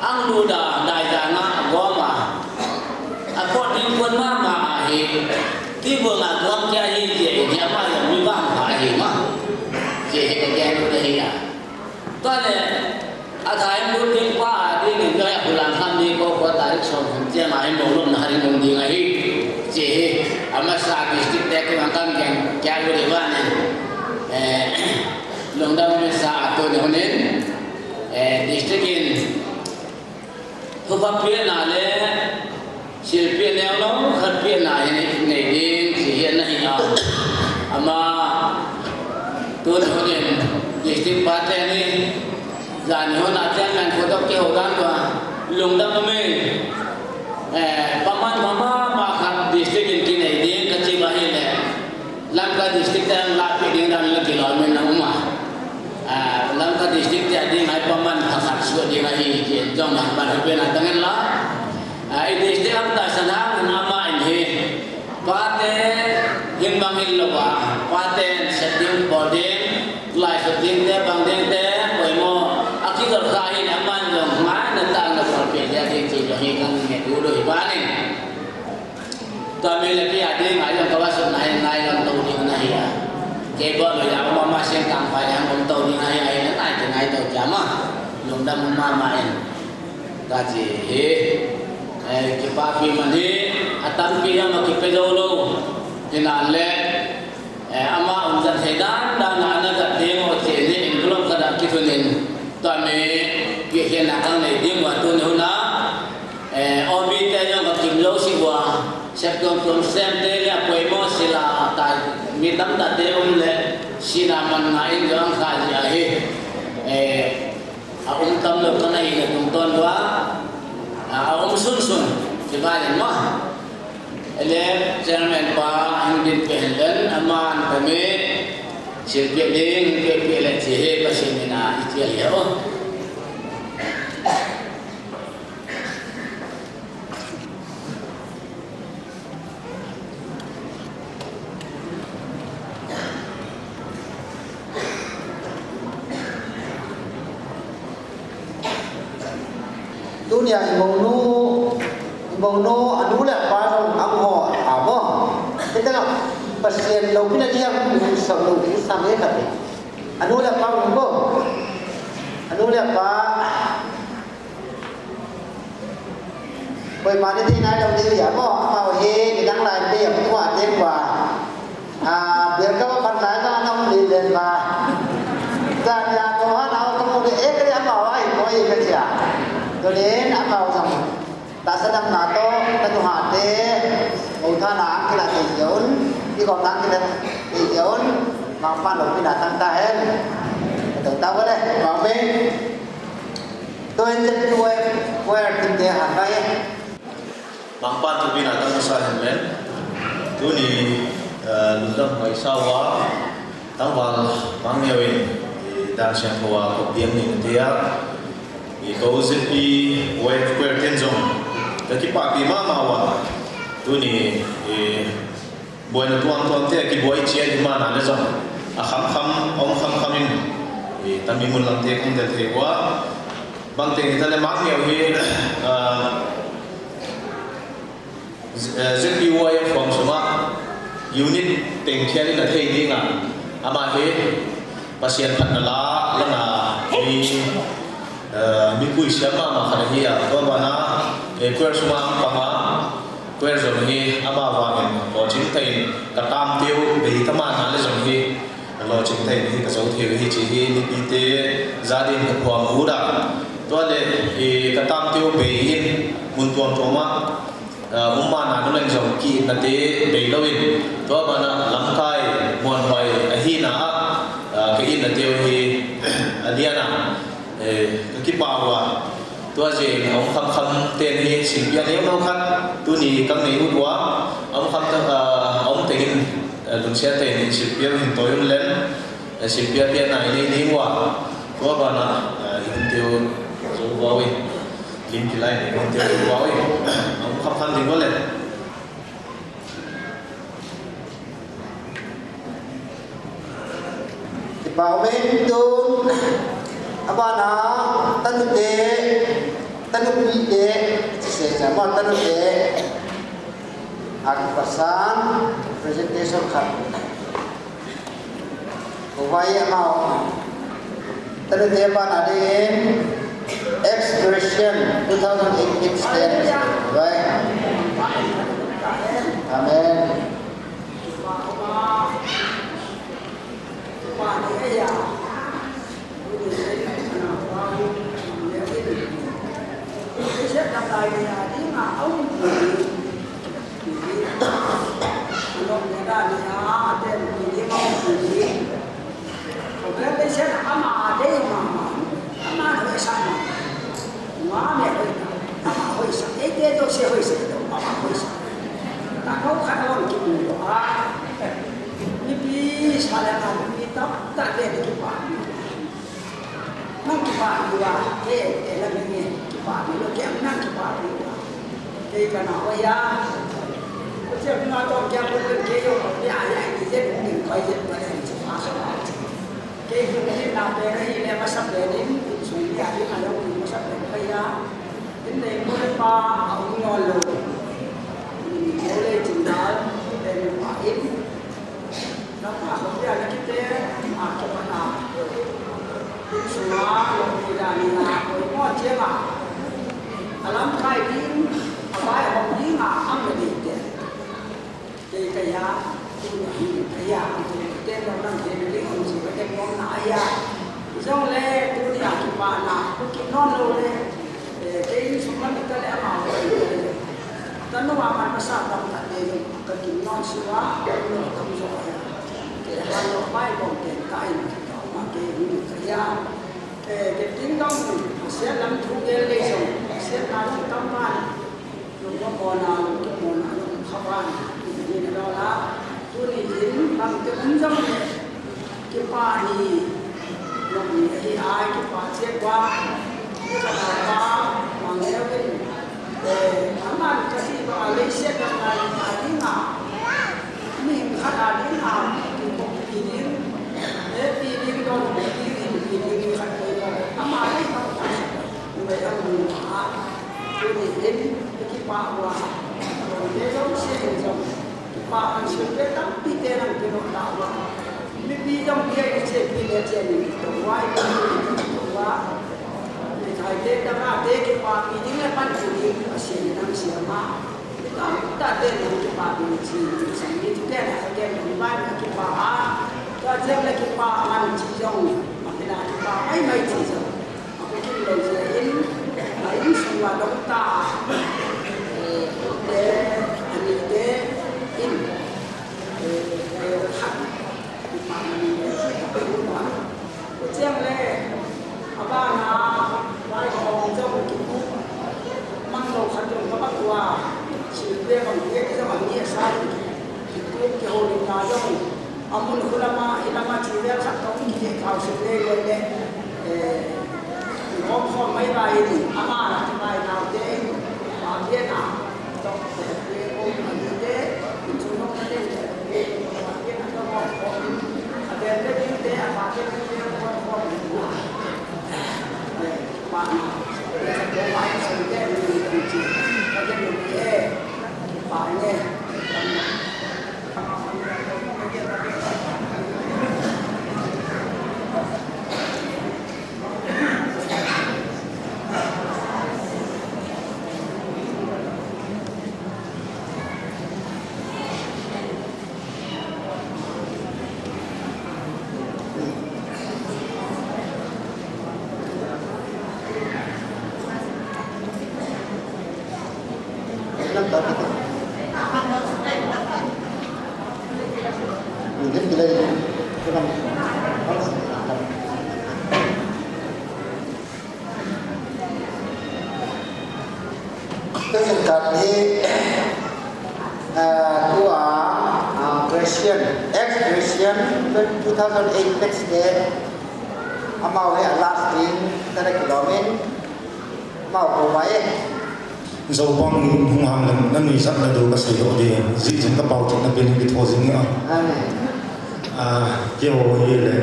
Ang lu da, dai da nga, agom a. Apot ding pon mama ahi. Ti bol a gom kia hi je, hi ama jong mi vang ahi ma. Je hi ka gen lu da hi a. Tale, Athai mun ding pa, ding in joi a hulang ham ding ko, ko tarik som hum che ma in bong lom na haring hum ding ahi. Che hi, amasa district te ko ang kam ken, kya guri ba ne. Eh, lungdam misa a tuni honin. Eh, district in. Hupa pia na le, Silpi neo lo, khat pi na hi nei ding, si hi na hi a. Ama, tun honin, district pa te ni, jan hon a chairman ko to ke ho dan ko, lungdam me. Eh, paman mama, ma khat district in ki nei ding, ka chi ba hi le. Lamka district te ang lapi ding dan la kilom in na uma. Ah, Lamka district te ding ai paman pakhat su ding ahi je jong man ban pe na tangen la. Ah, i district am ta sana na ma in hi. Pate hin bang hin lo ba. Pate setting boarding, lai setting te bang ding te, poimo. Aki dor kha hin aman jong ma na ta na por pe ya ding chi jong hi kan ne du do hi ba ni. Tua mi le pi a ding a jong ka va sut nai, nai lam to ding na hi a. Kei bol lo ya ma ma sing tang pa yang um to ding na hi a, nai te nai to cha ma. Lungdam ma ma in. Ta chi hi. Eh, kipa pi man hi. Atam pi ya ma kipe jo lo. Hinan le. Eh, ama um jat thei dan dan a ana jat ding o che ni in kulom ka da kithunin. Tua mi pi hian a kang nei ding wa tuni huna. Eh, O B te jong ka kim lo si wa. Sep tum tum sem te le a poimo sila ta mi tam ta te um le sina man nga in jong kha ji ahi. Eh, a um tam lo ka na hi na tum ton wa. A, a um sun sun. Ti ba len ma. Ele chairman pa hing din pe hen len, aman kami silpi ding, pe pe le chi he pa si mina i chi le o. Tunia i mounu, i mounu, anu le apa jong ang ho, abo. Kita na, Pathen loupina dia, sa lo, sa me khat. Anu le apa jong bo. Anu le apa. Koima ni thei nai lou ding ahi mo, amau hi, nidang lai ding, tua ding tua. Ah, biar ka ba phat lai ba na um di len ba. Jan ya ko ha na ko mu de ek ri ama wa hi ko i ka chia. Tunin ama wa jong. Tahsa damna toh, tanu hate, mothana a kila thei jeh un, ikomna a kila thei jeh un, Mangpan loupina tang tahen. Tang ta vale, Mangpen. Tuin ZPYF, choir team te han vai. Mangpan loupina tang masa hen len. Tuni, eh, lungdam mai sa uva. Tangval Mangneo in, eh, dan siangthou a kopiang ni na tia. Eh, ko ZPYF choir ten jong ka kipahpi mama uva. Tuni, eh, buaina tuamtuam te kiboi chia di mana le jong. A khamkham, om khamkham in, eh, tami mun lang te kong del thei uva. Bang te ni ta le Mangneo hi, ah, Z-, eh, ZPYF huam sunga unit teng khel in a thei dinga, ama hi Pasian phatna la langa mi, eh, mipui siam mama khat ahi a, tua bana, eh, choir sunga ang panga, choir jong hi ama vangin lochin tah in ka tam teu bei ta mana le jong hi lochin tah in hi ka zo thei hi chi hi mipite jadin ka phuang u da. Tua le, eh, ka tam teu bei in mun tuam tuam a, ah, um mana nu leng jong ki na te bei lo in, tua bana lamkai muanhuai ahi na a, ah, ka in na teu hi a lian a, eh, ka kipah uva. Tua jeh in a um khamkham ten hi silpi a neo lo khat, tuni ka ngei ut uva, a um kham ta, ah, a um teng in, ah, lungsiat tah in silpi a hin toi un len, eh, silpi a pian a i nei ding uva. Tua bana, ah, i hun teu zo uva ui. Lim kilai ni kon te ba oi. Ang kham khan ding le. Kipa umin tun. Abana tanu te, tanu pi te, chi se cha ma tanu te. Akipasan presentation khat. Kovai amau. Tanu te pa na ding in ex-Christian two thousand eighteen stand. Right? Amen. Nang kipah diu a, he, he la nge, kipah diu lo, kei nang kipah diu a. Kei ka na oi a. Ko che ma to kya ko ke yo ko ya ya ki je ni ko ye ko le chi pa so. Kei ko ni na pe ni le ma sa pe ni, su ya ni ma lo ni ma sa pe ka ya. Tin le mo le pa a u no lo. Ni ko le chin da, pe ni pa in. Nangma khopia nakite, a, kipana. Insung a, lungpi dan a, poimo chiang a. Alamkai ding, avaihom ding a, ang nading te. Kei kaya, tuni kaya, tuni te nang nang te, tuni hong chi, kate mong na aya. Jong le, tuni a kipana, ku kinon lo le. Eh, kei insung lam ita le ama ko ita le. Tanu ama masa tam ta le, ka kin non siwa, no tam jo ya. Kei ha no pai ko ke ta in, ka ma ke ni ka ya. Eh, kei tin dong, sia lam thu ke le jo, sia na tam ma. Lungmon a, lungmon a, lungkhapan, ni na la, tuni in, bang te um jong le, kipah ni, lungni ahi ai, kipah cheh uva, ni ka na pa, mang leu in, eh, aman ka si ba, leiset a ka ni a ding a, mi khat a ding a, kipah pi ding, eh, pi ding, don pi ding, pi ding, khat ko, ama ni ka ta, ni ba yang ni a, tuni in, Kipah uva. Te jong se jong. Kipah man sil pe tampi te nang kino ta uva. Mipi jong ke ni che pi le che ni to uva, i pi ni to uva. Ni thai te ta ma te kipah pi ding le pan pi ding a se ni nang se ma. Tam Tate jong kipa ding chi, chi ni tu te na ka ken dong ban ka kipa a. Ka jeng le kipa man chi jong, a pina kipa mai mai chi jong. A ko kin lo je in, a in sung wa dong ta. Eh, te, ani te, in. Eh, eh, khat. Kipa man ni te, kipa wa. Chang le, abana, vai ho, jong kitu, mang lo khat jong ka ba tua, chi le bang le, jong ang ye sa, kitu, ki ho le na jong, amun khulama, ilama chi le khat tong ki je kau si le le le, eh, hom hom mai bai ni, ama la ki bai nau te, ba ye na, tong te, le ko, ani te, chu no ka le, Kajingkah hi, ah, tua, ah, Christian, ex-Christian, two thousand eight batch te, amau hi a last in, tara kilomin, amau ko mai. Zopang hung hang lem, na nuisat na do ka sei lo de, zi jing ka pau chok na pen ki tho jing a. Amen. Ah, keiho hi le,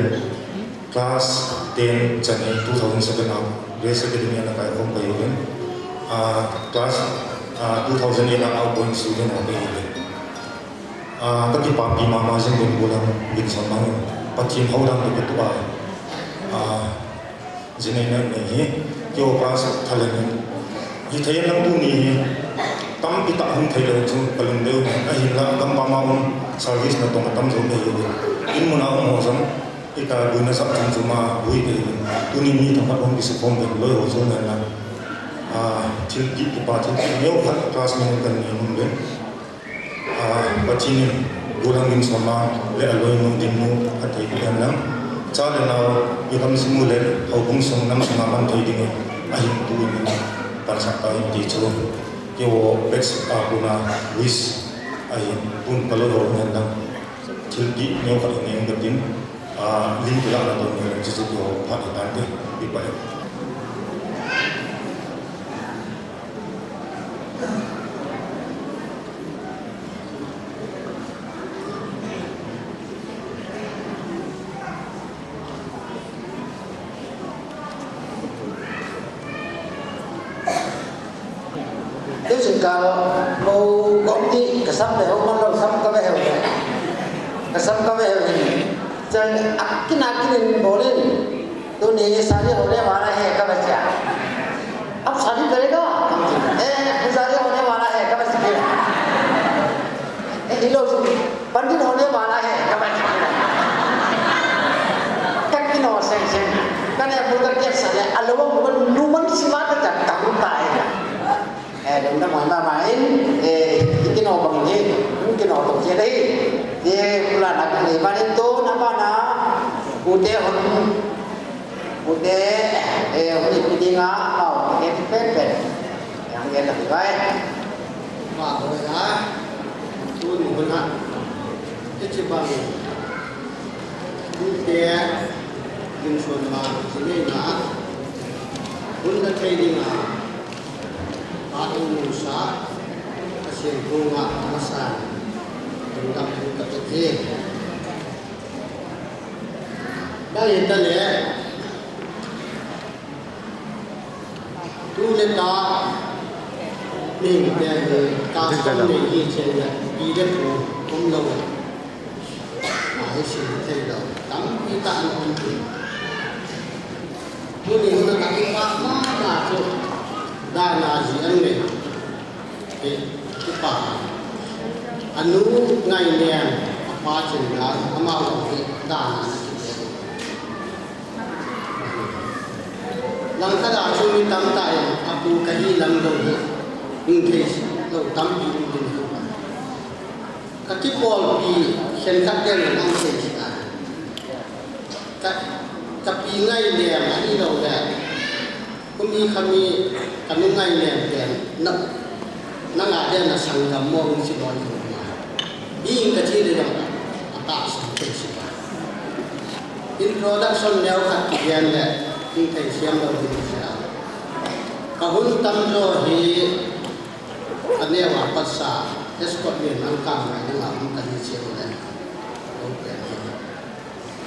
Class ten chan hi two thousand seven a Grace Academy a na kai khom ka hi uvin. Ah, class, ah, two thousand eight a outgoing student a ka hi uvin. Ah, ka kipapi mama jing uvin Gulang Vinson Mang. Pathen hou dang ka tu a. Ah, jinei na nei hi. Keiho class tha le ni. Hi thei lang tuni hi. Tampi tah hung thei le chu ka lungdei u. Ahinla gam pam a um service na tong a tam jo ka hi uvin. In mun a um ho jong. Ita buina sap chom chom a bui te, tuni mi thangkhat hung kisukhom uvin, loi ho jong hen lang. Ah, thilpeh kipa, thilpeh neokhat class mi kan nei nom uvin. Ah, Pathen in Gulang Vinson Mang le aloinu Dinnu athei pi hen lang. Cha le nao, i gamsung u le houbung sung nam sunga man thei dingin ahin tu in pansah tauhen ti chu. Keiho batch a kona wish ahin, tun ka loi ho hen lang. Thilpeh neokhat nei nom uvin. Ah, lim pula na ton ni, chu chu ho phat ni tan te, pi pa e. Tu jingkah, mo gong ti, ka sam le ho man lo, sam ka ve heu. Ka sam ka ve heu hin. Chang akin akin in bolin. Tuni sari hone wala hai ka ba cha. Ab sari karega? Eh, pujari hone wala hai ka ba cha. Eh, ilo pandit hone wala hai ka ba cha. Ka kino seng seng. Ka ne pulkar ke sale alawang numan siwa ka ta ta. Eh, lungdam hoi mama in, eh, i kino bang in hi, hung kino to che dei. Ye pula na kan le ban in to na ba na, u te hon, u te, eh, hon i pi ding a, mau, eh, ti pen pen. Yang ye na pi bai. Ba hoi a, tu ni hon ha. Ti chi bang. U te, Vinson Mang, chi nei na. Hon na thei ding a. Ka inu sa, ka seng kong a, ka san, kong dam kong ka tuk hi. Ka hi ta le, tu le ta, ning te hi, ta sam nei hi chen le, pi le pu, kum lo. Ahi sim thei lo, tampi tah an um thei. Tuni hun a ka kipa mama chu, dana ji an nei. Ki, kipa. Anu Ngainem, apa Chinlal, ama jong hi dan a ana kibel. Langkhat a chu mi tamtah in apu kahi lam jong hi hing thei lou tampi um ding ahi. Ka kipolpi khenkhat ten jong hung thei sih a. Ka, ka pi Ngainem ahilou le, kumi khami ka nu Ngainem ten, na, nanga dia na sanggam mo hung chi loi jong ma. Bing ka chi le jong, atahsan thei sih a. Introduction neo khat kigen le, hing thei siam lou ding sih a. Ka hun tamjo hi, ka neo a patsa, escort men ang kam mai na nga hung ka hi chiang le, hung pen hi.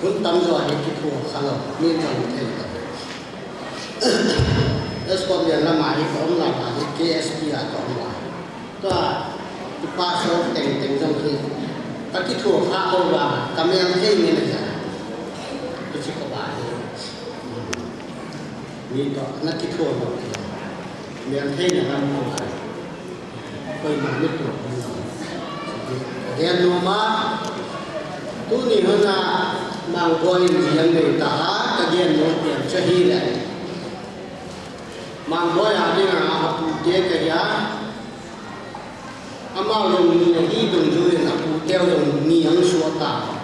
Hun tamjo hi kithuakha lou, min jong thei lou. Escort men lama hi ka um lama hi K S P a ka um a. Tua, kipa so teng teng jong hi, ka kithuakha lou va, ka mel thei ngen a ja. Kichi ka ba hi. Mi toh na kithuak lou hi. Mel thei na lam ko va. Koima ni tu. Ka gen nom a, tuni hun a Mangboi in jong nei ta a, ka gen nom pen chu hi le. Mangboi a dinga apute kahi a, ama jong ni ahi dungjui in apute jong ni ang suh ta.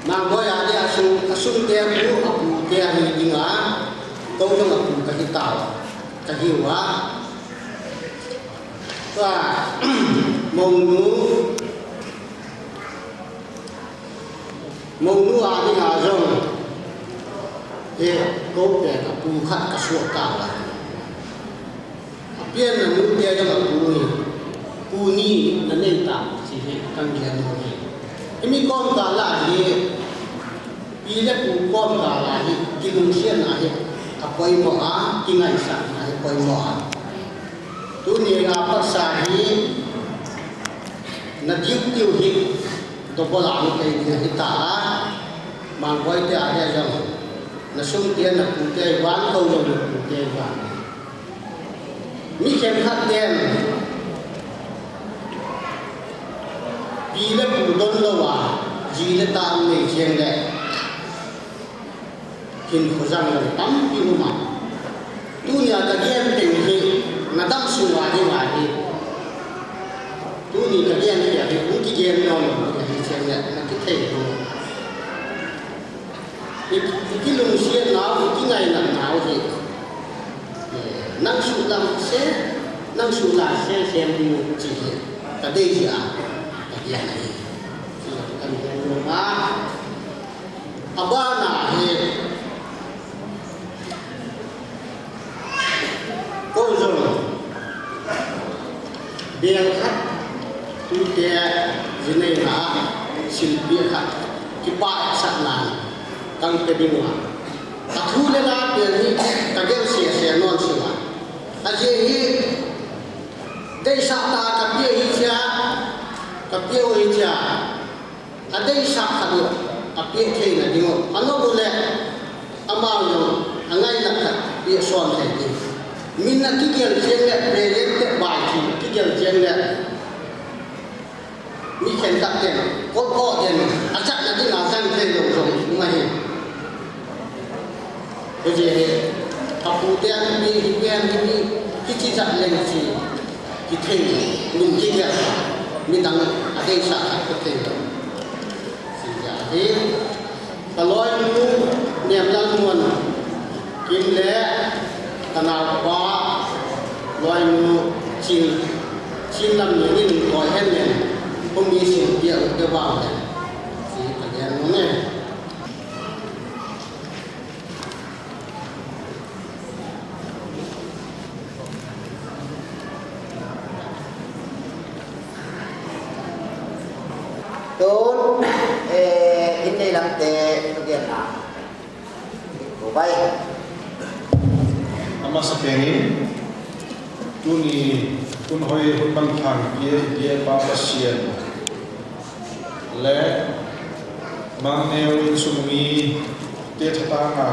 Mangboi a dia sung, asung te pu apute ahi dinga, kou jong apu kahi ta, kahi uva. Tua, Mounu, Mounu a dinga jong, he, kou pen apu khat ka suh ta la. Apian na nu te jong apu ni, pu ni na nei ta, chi hi, kan gen nu hi. Himi kom ka la hi, Pi le pu kom ka la hi, kilungsetna hi, apoimo a, kingaisahna hi, apoimo a. Tuni a patsa hi, na duty hi, double a hung kei ding ahi ta a, Mangboi te a hi jong, na sung te, na pu te, van ko jong na pu te, van. Mi khenkhat ten, pi le pu don lou a, ji le ta ang nei cheng le, hinkho jang lou tampi um a. Tunia ka gen teng hi, na dam sung a ding ahi. Tuni ka gen hi ahi, hung kigen nom lou ahi cheng le, na kithei lou. I, i kilungsetnau, i kingainatnau hi. Eh, nang suhlam se, nang suhla se, sem ding u chi hi. Ka dei hi a, ka gen ahi. Chi kan gen nom a. Abana hi. Kou jong, bel khat, tute, ji neina, silpi khat, kipah sahna, kan pe ding uva. Ka thu le la pen hi, ka gel sese non sila. Ajeh hi, deisah tah a ka pe hi chia, ka pe u hi chia. Adeisah khat u, apeh theina ding u, anom u le, amau jong, angaina khat, peh son thei ding. Min akigel cheng le, present te bai chi, akigel cheng le, mi khenkhat ten, kot kot den, achatna ding a chang thei lou jong, um ahi. Hijeh hin, apute a mi, hiche a mi, hiche jat leng chu, kithei, min kigel, midang adeisah khat kithei lou. Hijeh hin, kaloinu, Nemlalmuan, Kim le, kanaopa, loinu, Chin, Chin lam ni nin koi hen nen, hung mi sin pia u te vang hen. Chu kagen nom e. Tun, eh, in nei lam te, tu gen na. Ko bai. Amasa pen in, tuni, tun hoi, hun bang thang, pia, pia, pa, pa, sian. Le, Mangneo insung mite thatang a,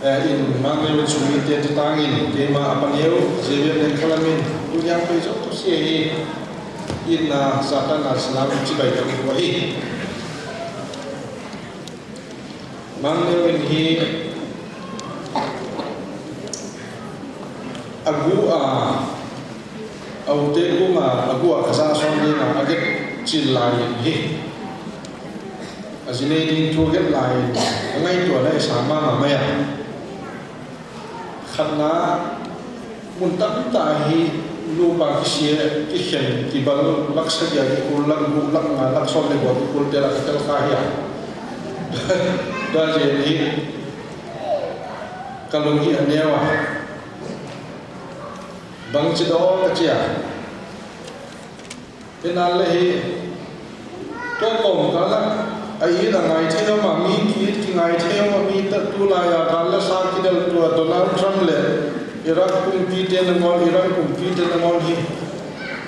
eh, in Mangneo insung mite thatang in, keima apa neo, Xavier Nengkhalam in, tu yang pei jong tu sia hi. Inna Satan a salam chibai ka mu ahi. Mang Neo in hi agu a, aute kum a, agu a kasa son ding a, aget chil lai in hi. Ajinei ding thu aget lai in, angaito na isa mama maya. Khatna mun tamtah hi nupa kisia, kikhen, kibal, lakh sagi a kikul, lakh gup, lakh nga, lakh som le gup kikul te la katel kha hi a. Tua jeh hi kalung hi aneo a. Bangchi do kachi a. Hinale hi, tua kom kala, a it a ngai thei ma, mi ki it ki ngai thei ma, mi ta tulai a kala sa kidel tua Donald Trump le Iraq kumpi te nangon, Iran kumpi te nangon hi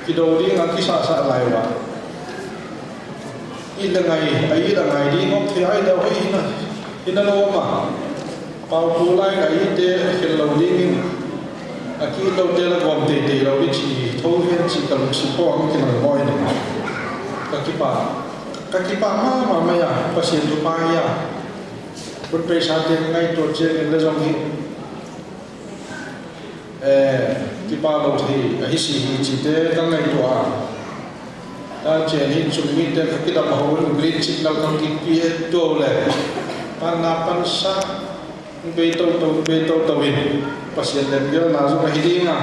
kido ding a kisasa lai uva. It le ngai, a it a ngai ding ngop thei ai dau hei hina, hina lou ma. Pau tulai a ite khel lou dingin, a ki lou te la gom teitei lou ding chi, tho hian chi ka lungsim pawh a hung kinang mawi ni. Ka kipa, ka kipa mama mai a, Pasian thupha hi a. Hun paisa te ngaituah chiang in le zong hi, eh, kipa lou thei, ahi si hi chi te ka ngaituah a. Tan chian hi chung mite ka kidam ho in green signal ka kipia tou le. Pan na pan sa, bei tou tou, bei tou tou in. Pasian lemgelna zong ahi ding a.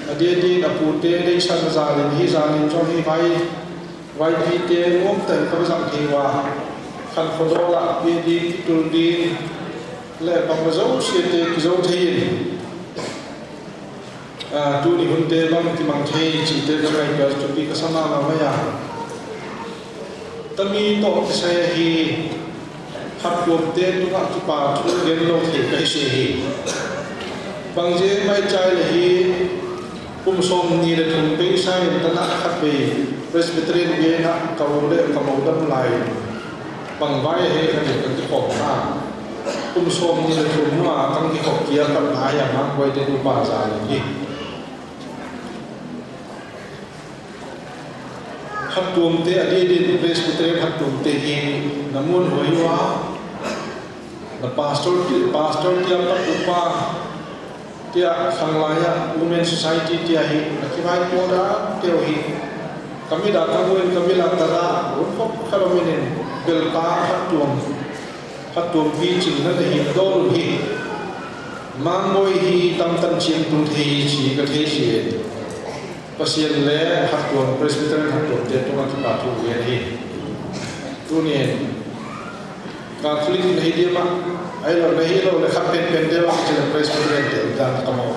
A dia ding a pute deisan a zalin hi zalin zong hi vai, vaipite nuam tah in ka va zang thei ua. Khan khodol a pia ding, kitul ding. Le bang ma zo sia te kizo thei in. Ah, tuni hun te bang kimang thei chi te ka ngaituah chu pi ka sa mama mai a. Tami toh kisai hi, hattuam te tunga kipa thu gen lou thei ka hi si hi. Bang je mai chai le hi, kum sawm ni le thum pei sa in tana khat vei Presbyterian biakna ka u le ka mo dam lai. Bang vai he ka ti ka ti khawm na. Kum sawm ni le thum nua kan kikhop kia kan na ya mang koi te nupa za ni hi. Hattuam te a dia dia Presbyterian hattuam te hi na mun hoi ua. Na pastor ti, pastor tia pat upa tia khanglai a Women Society tia hi na kivai tua da teu hi. Kami da ka muin kami la ta da un khop kha lo minin bel ta hattuam. Hattuam pi ching na hi a dol hi. Mangboi hi tam tam chiang tung thei hi chi ka thei si e. Pasian le hattuam Presbyterian hattuam te tunga kipa thu ve hi. Tunin Catholic na hi dia ma, ai lo na hi lo le khat pen pen dia ma chi le Presbyterian te dan ka mo.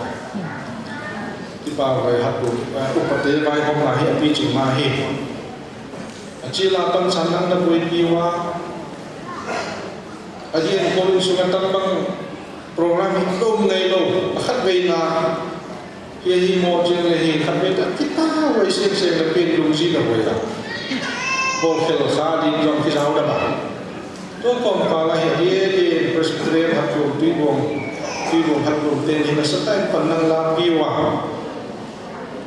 Kipa vai hattuam, eh, upa te vai hom na hi a pi ching ma hi. A chi la pan san nang na boi pi wa. A dia ko in sunga tam bang program hi dom ngai lo. A khat vei na. Hi hi mo chiang le hi khat vei ta kipa vai siang siang le pen lung ji na vai la. Bol khel kha ding jong ki zau da ba. Tua kawmkal a hi a dia dia Presbyterian hattuam Tuibuong, Tuibuong hattuam te ni na sa tai pan nang la pi wa.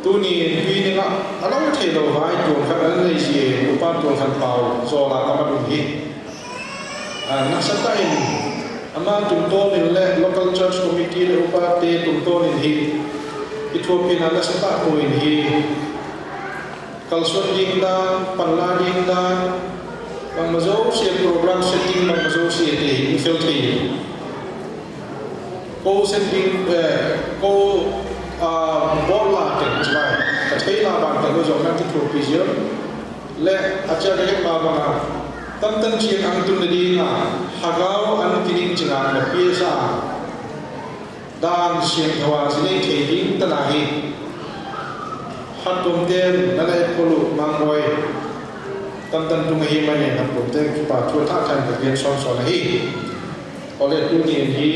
Tuni tui dinga a lo thei lo vai tuam khat an nei si e, upa tuam khat pau zaw la ka mat um hi. A, nasa ta in ama tungtawn in le local church committee le upa te tungtawn in hi i thuapina nasa ta ko in hi. Kalsuan ding dan, panla ding dan, bangma zosia program setting, bangma zosia te hi, i fel thei. Ko setting, eh, ko, ah, bol la te, chulai. Ka thei la ban te ko zong nang ki thupi zia. Le, a chia ka het ma banga. Tam tam chiang ang tun na ding a, hagau ang kining chinga na pia sa. Dan siangthou a si nei thei ding ta na hi. Hattuam ten na le kolu mang boi. Tam tam tung hi mai ne hattuam ten kipa thu tha than ka gen son son hi. Ole tuni hi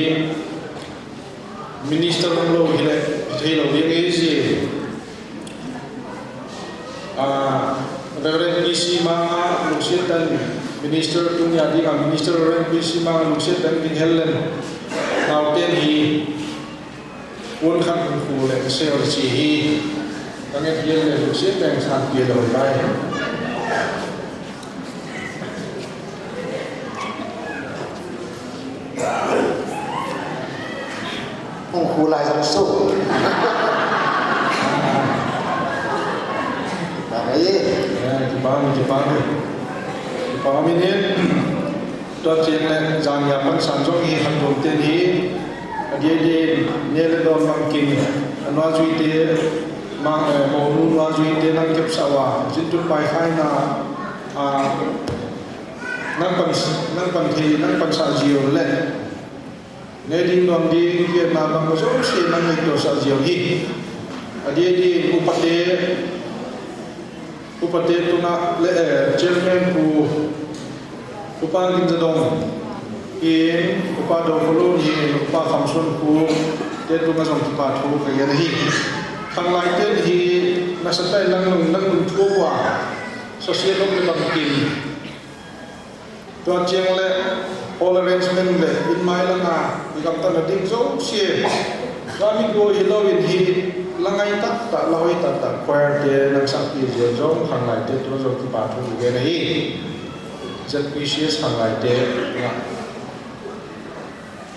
minister lo hi le thei lo ding e si. Ah, Reverend P C Manga lungsiat tah in, Minister tunia dinga Minister Reverend P C Manga lungsiat tah in ding hel leng, nauten hi, pon khat hung khu le ka sel chi hi, Ka nget hial le, lungset teng san pia lou lai. Hung khu lai jong so. Ba ngai e. Eh, kipah e, kipah e. Kipah e. Tua cheng le, jan a pansan jong hi, khat tum ten hi, adeh deh, neh le don bang kin, anua jui te, ma, eh, monu nua jui te nang kepsah uva, jin tun pai khai na, a, nang pan, nang pan thei, nang pansah jiu le. Neh ding don ding, kietna bang jouse nang ngaito sah jiu hi. Adeh deh, upa te, Upa te tunga le, eh, Chairman Pu, Upa Ginjadong, in, Upa Dokholun, in, Upa Khamsunkhu te tunga jong kipa thu ka gen ahi. Khanglai ten hi, nasatah in lang lung, lang lung thu a, social lom le bang kin. Tua cheng le, hall arrangement le, in mai langa, i gamtah na ding jouse. Tua mi go hilou in hi, la ngai tah tah, la hoi tah tah, choir te, nang sahpi jeng jong, khanglai te, tua jong kipa thu ka gen ahi. Z P C S khanglai te, nga.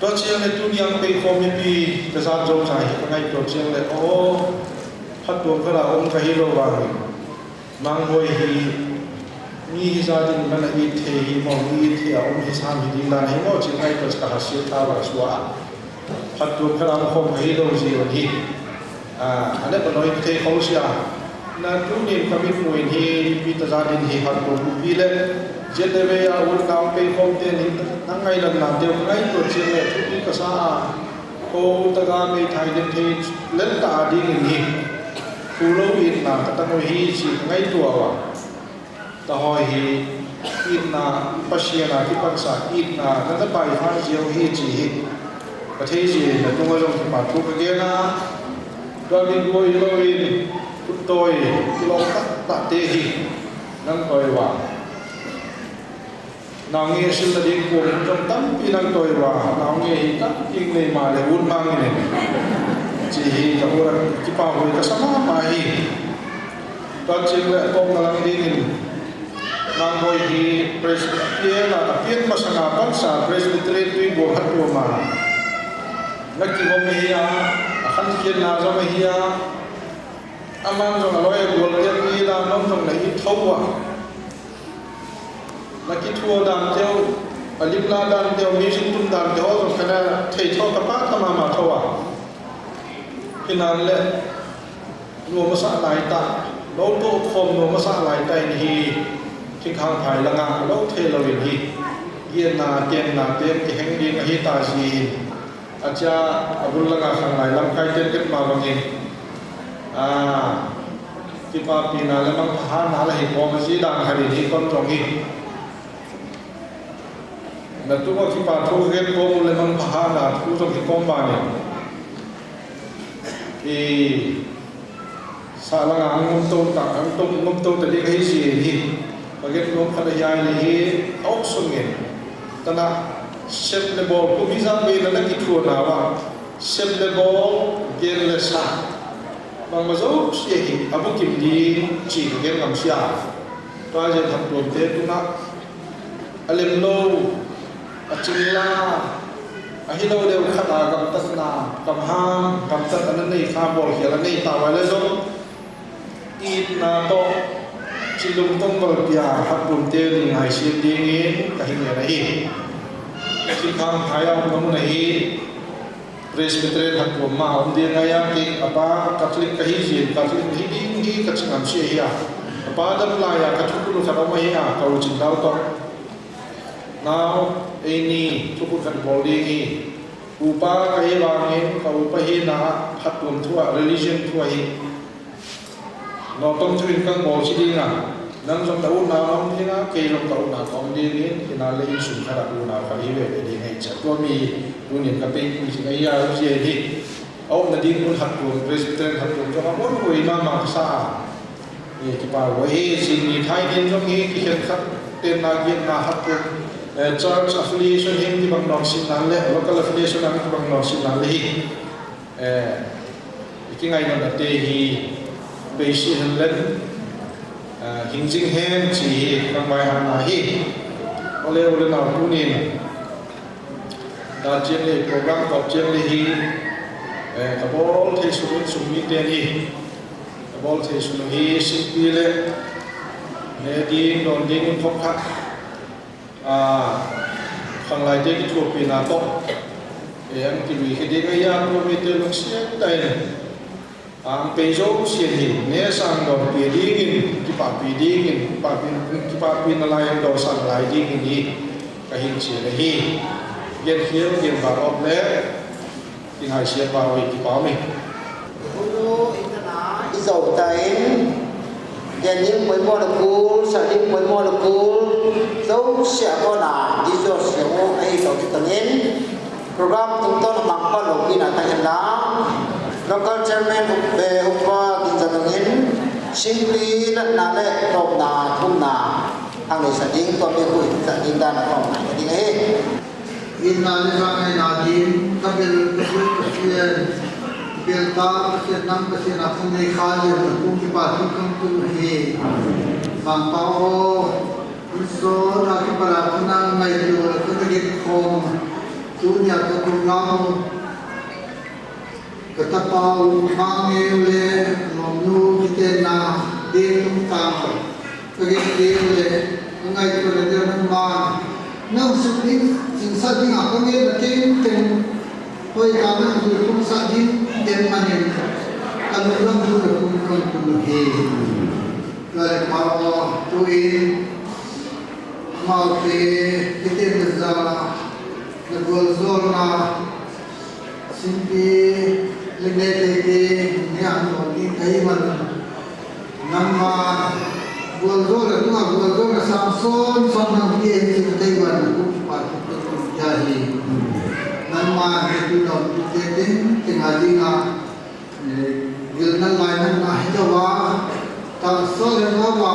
Tua cheng le, tuni a pei khom mipi, ka jat jong cha hi, ka ngaito cheng le, oh, phattuam khat a um ka hilou vang. Mangboi hi, mi hijat in mana it thei hi mo, mi it thei a um hi sam hi ding dan hi mo, ching ai to ka hahsat ta va sua. Phattuam khat a um khom ka hilou jeh u hi. A, ane pa noi thei khom sia. Na tunin ka mitmu in hi, mipi ta jat in hi phattuam pi le. Jete ve a un nau pei khom te ni, nang ngailam na te, ngaito cheng le, thupi ka sa a. Ko ta ga mei thai den thei, len ta ding in hi. Thu lou itna ka tang u hi chi ka ngaito a. Tahoi hi itna, Pasian a kipansa itna, na na pai pha jeng u hi chi hi. Ka thei jeh in na tunga jong kipa thu ka gen a. Tua mi go hilou in, khut toi, kilom tah tah te hi. Nang toi uva. Naonge sil ta ding ko jong tampi nang toi uva, naonge hi tampi nei ma le un mang in. Chi hi ka ura kipa hoi ka sa mama hi. Tua cheng le tong na lang ding in. Mangboi hi Presbyterian a, a pian masanga pansa Presbyterian Twibuang hat tua ma. Na kihom hi a, a khan kian na jong hi a. Amang jong a loi a gual kian ni la, nong jong na i tho a. Na kithu dan teu, a lim la dan teu, music tum dan teu, jong kana thei tho ka pa ka mama tho a. Hinan le, nuam masa lai ta, lou to khom nuam masa lai ta in hi, thingkhang phai langa, lou thei lou in hi. Gienna, kenna, tem kiheng ding ahi ta jin. Achia, abul langa khanglai lamkai ten ket ma bangin. A, kipapina le mangpha hana le hi khom ji dan khat in hi kon jong hi. Na tunga kipa thu ka gen khom le mangpha hana thu jong hi khom bangin. I, Sa langa hung um to ta, hung to, hung um to ta ding ahi jin hi. Ka gen nom khat ahi a hi, a ok sungin. Tana, sep le bol, kum hijat vei na na kithuana uva. Sep le bol, gen le sa. Bangma jouse hi, a bukim ding, chi ka gen ngam sia. Tua jeh phattuam te tunga, a lem lou, a ching la, ahi lou leu khat a gamtatna, gamham, gamtat ana nei kha bol hial a nei ta uva le jong, itna toh, chi lungtong val pia, phattuam te ding ngaisem dingin, ka hi ngen ahi. Thingkhang phai a um na mun ahi, Presbyterian phattuam ma um ding ahi a, kei apa Catholic ka hi jin, Catholic hi ding hi ka chi ngam sia hi a. Apa dam lai a ka thukhun khat um ahi a, ka u Chingdao toh. Nao, eini, thukhun khat bol ding hi. Upa ka hi vangin, ka upa hina, phattuam thu a, religion thu a hi. Naotom thu in kan bol chi ding a, nang jong ka unau um ding a, kei jong ka unau um ding in, hinan le insung khat a unau khat hi ve ve ding ahi chia. Tua mi tunin ka pengpui jing ahi a, u ji ahi. A umna ding mun phattuam, Presbyterian phattuam jong a mun ui mama ka sa a. E, kipa u ahi, jing ni thai din jong hi, kikhen khat, tenna gietna phattuam, eh, church affiliation hin kibang nong sin nan le, local affiliation hin kibang nong sin nan le hi. Eh, i kingaina na te hi, Pei sih hen len, ah, hing jing hen ti hi, ka ngaiham na hi. Ole, ole nau tunin. Tachen le program tachen le hi, eh, ka bol thei sung in sung mite ni. Ka bol thei sung hi singpi le, ne ding, don ding in khop khat. Ah, khanglai te kithupi na to. Eh, ang kibi kiding a ya, tu mite lungsiat tah in. Ang pei jousen hi, ne sang dong pi dingin, kipapi dingin, kipapi, kipapi nalai dong sang lai dingin hi, ka hin chi le hi. Gen hiel, gen ba op le, kingai sia ba oi kipa mi. Ulu itana, i jou ta in, gen ding poimo le kul, sa ding poimo le kul, jouse a kona, di jouse u, ahi to kiton in. Program tungtawn a mangpha loupina tah hen lang, local chairman up, eh, upa Ginjadong in, singpi natna le topna, thumna, ang neisah ding, tua mi khu in sah ding dan a topna ding ahi. Itna le vangaina din, ka bel, ka bel Pathen, bel ta Pathen, nang Pathen a kong nei kha len, kong kipa thu kong tun ahi. Mangpha o, Isol a kipana kona ngaito le kona get khom. Tunia ka program u, ka tapa u Mangneu le Lomnu kitenna ding tungtang u, ka get ding u le ka ngaito le ding nangman, nang suk ding, chinsah ding a ka ngen na tengteng, hoi ka nang dul kum sah ding ten manin, ka lungdam dul le kum kong tun u hi. Lalpa o, tuin, amaute, kiten le ja, na gualzolna, singpi, le nete te, ne an lo ni kai man. Nangma, gualzolna, tunga gualzolna, sang son, son nang ti en ti kai man, ku pa ku ku ya hi. Nangma, ne tu lo, tu te, te, te nga dinga, Eh, gilna lainatna hi louva, tahsa le nova,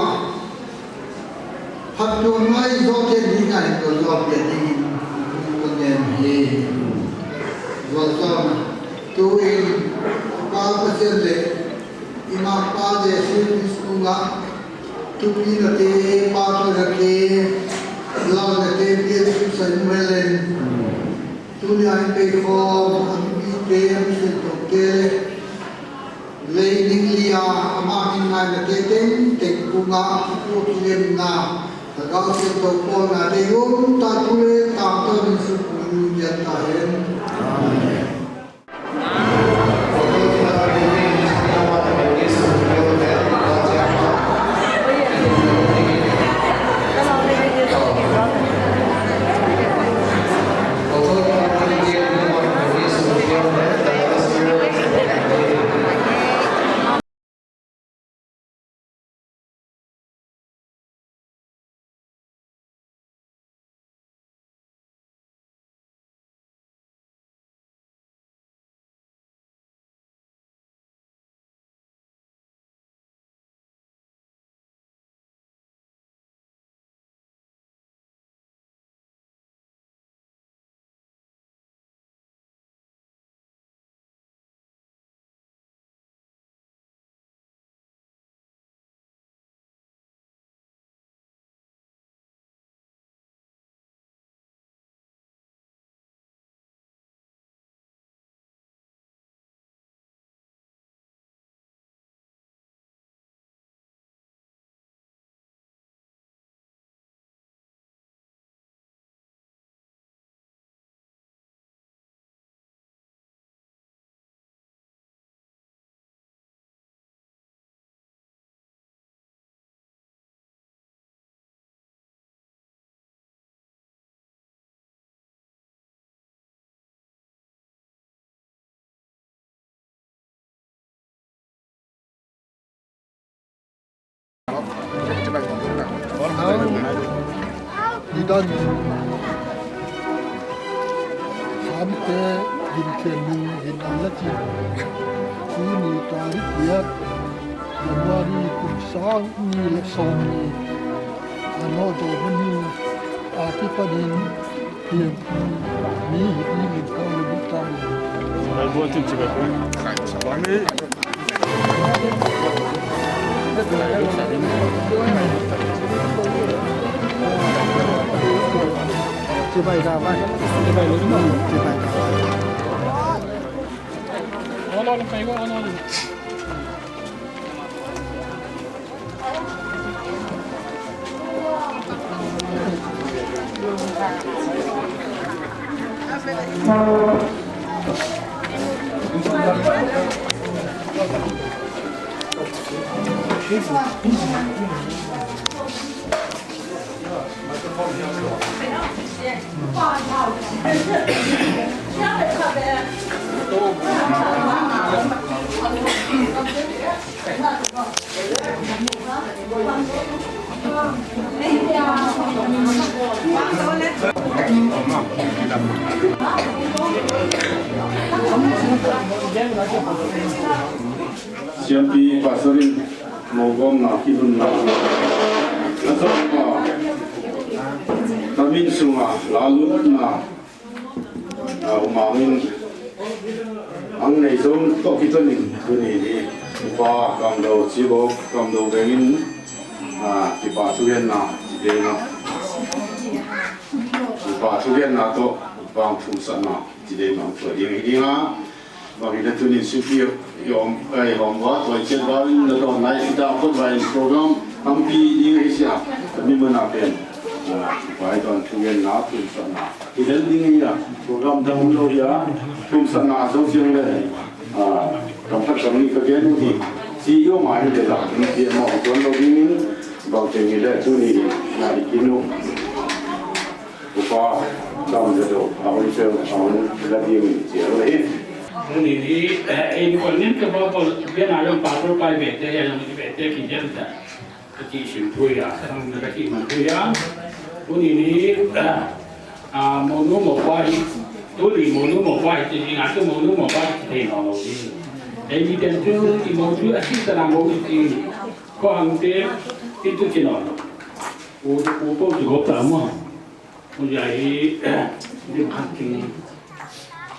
phattuam ngai jouse hi ngai to jo pia dingin, ka ngen hi. Gualzolna. Tuin, Pa Pathen le, Ima Pa Jesu Christa, thupina te, phattheina te, lalna te, pia ding sai mu hen. Tunia hin pei khom, a mipite, a mi Siamthote, lei ning lia, ama min ngaina te tengteng kunga, kipu kilemna, Lhagao Siamtho polna te um ta thu le, tam ta min suk min gel ta hen. Amen. Idan Samte hin khen min hin an la chin. Tuni tarik giat January kum sang ni le som ni. Ano do mani a kipanin hi mi hi min ka lu ta. Ai bo chin chi ba ko. Ai sa ba ni. Siampi Pastor in mogomna, kilunna, a sawma, tamin sunga lalutna, a, umangin, ang nei zong to kitonin tuni ni Upa Kamdo Chibo, Kamdo Bengin, a, kipa thugenna, chidena. Kipa thugenna to, vang thumsatna, chidena, to ding hi dinga. Bang hile tunin sipi i om, i om va, toi chet va, na don nai, i da khot va in program, tampi ding hi sia, mi mana pen. A, vai don thugenna, thumsatna. Hi del ding hi a, program dang lo hi a, thumsatna zo siang le. A, kam phat kam ni ka gen u hi. Si yo ma hi le la, ni ti mo don lo ding in, bang teng hi le, tuni, na di kinu. Upa, dam de do, a hoi sel, a hoi la di mi ti a lo hi. Tuni ni, eh, in kon nin ka ba ko, bia na yong pa ko pai be te, ya yong be te ki jem ta. Ka ti sim thui ya, ka ti man thui ya. Tuni ni, ah, mo nu mo pa hi, tuni mo nu mo pa hi, ti ni nga tu mo nu mo pa hi, ti no no ti. Ei mi ten tu, ti mo tu, a si ta na mo ti. Ko ang te, ti tu ti no no. U, u po tu go ta mo. Ui, ai, lim khat ting.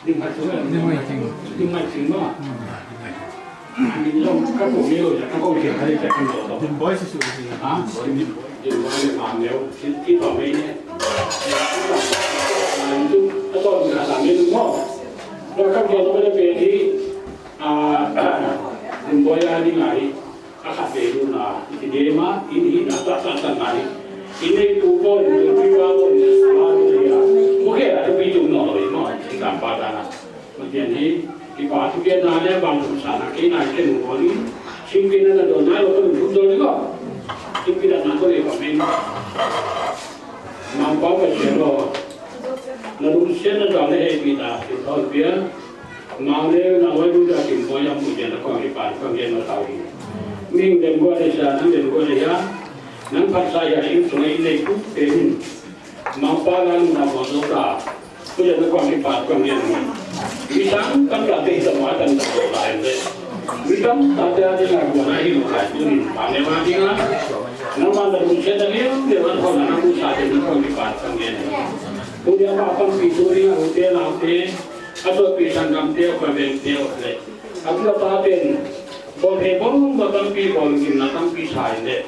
Lim khat ting. Lim khat ting. Lim khat ting ma. Min long ka ko mi lo ya, ka ko ke hai ka ko lo. Lim boi si su si. Ha? Lim boi ma neo, ti, ti to me ne. Ai, tu, ka to mi ka sa me mo. Lo ka ko lo le pe ni. A, lim boi ya ni ngai. A khat vei luna, i ti dema, in hina, ta, ta, ta, ngai. In nei pu po, in nei pu pa po, in nei pa po, in nei pa po. Mu ke la, tu pi tu no lo, i mo, i kam pa ta na. Mu tian hi, i pa tu ke na le, bang tu sa na, ke na, ke nu ko ni. Sim ke na na do na lo, ko nu do ni ko. Sim ke na na ko le ko men. Mang pa ko se lo. Na lu se na do le he pi na, tu ko pia. Mang le na loi lu da kim ko yam mu jen da kong kipan kong jen ma tau hi. Ming den go le sa, nang den go le ya. Nang phat sa ya sim sung ei nei pu te hin. Mang pa la lu na mo zo ta. Ku jen da kong kipan kong jen ma. Mi sang kam la te sa ma tan da ko la le. Mi kam ta te a te na ko na hi lu ka tu ni. Ma ne ma ti na. Nang ma da lu chen da le, le wa ko na na ku sa te na kong kipan kong jen. Ku ya ma pang pi tu ni na u te na u te. A to pi sangam te, a pa veng te, a le. A tu a pa pen, bol he bol, ma tampi bol, gim na tampi sai le.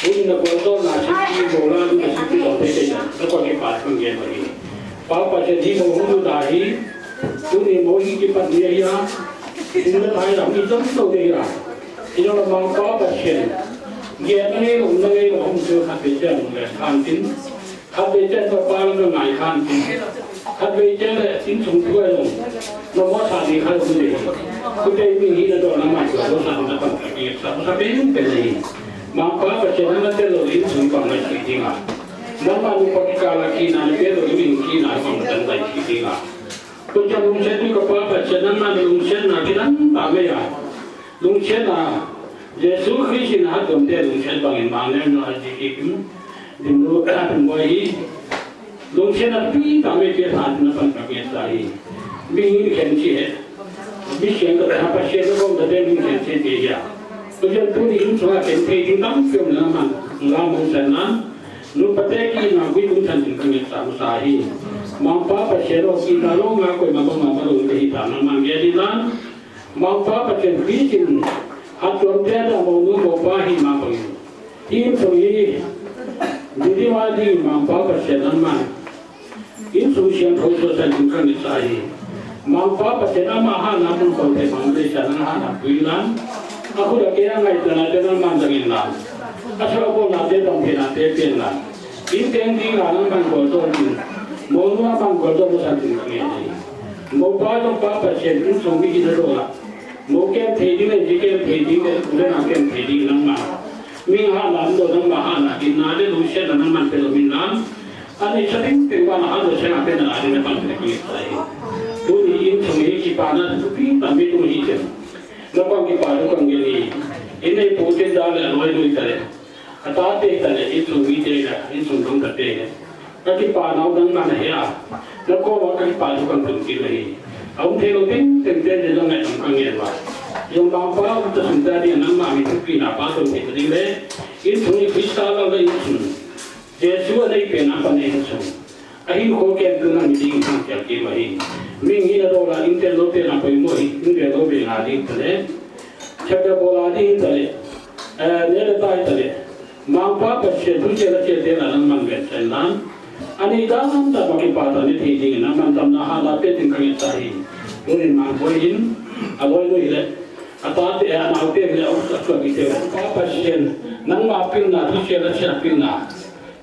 Ui na bol to na si pi bol na, na si pi bol te te na, na ko ni pa ko nge ma hi. Pa pa che di mo hu da hi, tu ni mo hi ki pa ni ya. Ni na tai la, ni tam to de ya. Ni na ma pa pa che. Nge na nge, na nge, mo hu se kha pe che, mo le, kan tin. Khatvei chen pa pa la ngai khan tin. Khatvei chen le insung thu ai long. Namo sa ni khan khu de. Khu de mi hi na do na ma sa do sa na pa ka ki sa sa pe yung pe ni. Ma pa pa chen na te lo insung pa na ki ding a. Na ma nu pa ki ka la ki na pe lo mi ki na ma tan dai ki ding a. Khu chen lungchen tu ka pa pa chen na ma lungchen na ki dan pa me ya. Lungchen a, Jesu Christ in a hatchomte lungchen bangin mang lem no a ji ki kim. Dim lu, dim boi hi. Lungchen a pi ta me ke tha na pan ka ke ta hi. Mi hin khen chi he. Mi khen ka pa che ko ta de mi khen che de ya. Ko jan tu ni in chwa khen thei ding tam kem na man. La mo san na. Nu pa te ki na gui kum chan tin ka nge sa sa hi. Mang pa pa che ro ki ta lo nga ko ma ko ma ma lo te hi ta na mang ge di na. Mangpa Pathen Christ in Atuam te da monu mopa hi mang bang. Insung hi, didi ma di mangpa Pathen nangman. Insung siam thou so san kin kang ni sa hi. Mangpa Pathen ama ha na mun ko te mang de sa na ha na pui lan. Aku da ke ngai ta na te nangman dang in lan. Asa ko na te dang te na te pen lan. In teng di la nangman ko to ni. Monu nangman ko to san kin kang ni. Mopa to pa Pathen insung mi ki do la. Mo kem thei ding le, ji kem thei ding le, u le nao kem thei ding nangma. Min ha lam do nangma ha na, kin na le lu se na nangman pe lo min lam. Ani sa ding teng ba na ha do se na pe na la ding na pan pe ki sai. Tuni insung hi kipa na thupi tam mi tuni hi chen. Na kong kipa lu kong ge ni. In nei pu chen da le loi lui ta le. Atate ta le, insung mite le, insung dong tate le. Ka kipa nau nangman ahi a. Na koma ka kipa thu kang tun kit ahi. Aum thei lou teng teng te le nang ngai nang kang ngen va. Jong bang pa ta sung ta ding nangma mi thupi na pa tun thei ta ding le. Insung ni Krista lou le insung. Jesu a nei pen a pa nei insung. Ahin kho kem tu nang ding sang kem kit ahi. Min hi na do la in te lo te na poimo hi, in te lo be na ding ta le. Chapter bola ding ta le. Eh, ne le tai ta le. Mangpa Pathen thu che la che te la nangman ven chen lan. Ani da nam da ma kipa ta ni thei ding nangman tam na ha la pe ding kang ta hi. Tuni mang boi in, a boi lui le. Atate, anaute le, a u sa tua ki te. Pa Pathen, nangma pilna, thu che la che pilna.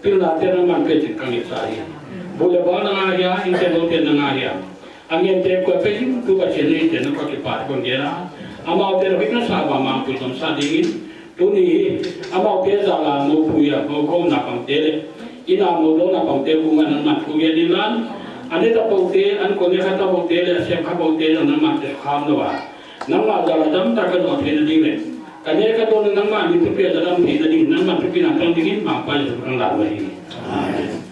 Pilna te nangman pe ding kang ta hi. Bu le ba na nga ya, in te lo te na nga ya. Angen te ko pe jing tu ka chen ni te na ka kipa kon ge la. Amau te ro hik na sa ba mang pu tom sa ding in. Tuni hi, amau te za la mo pu ya, mo ko na pang te le. Ina mo do na pang te ku nga nangman ku ge din lan. Ane ta pau te, an ko ne kha ta pau te le, sem kha pau te nangman te kham no ba. Nangma za la dam ta ka no te na ding le. Ka ne ka do nangman ni tu pe za dam te na ding, nangman tu pi na tang ding in ma pa ya tu kang la ba hi. Amen.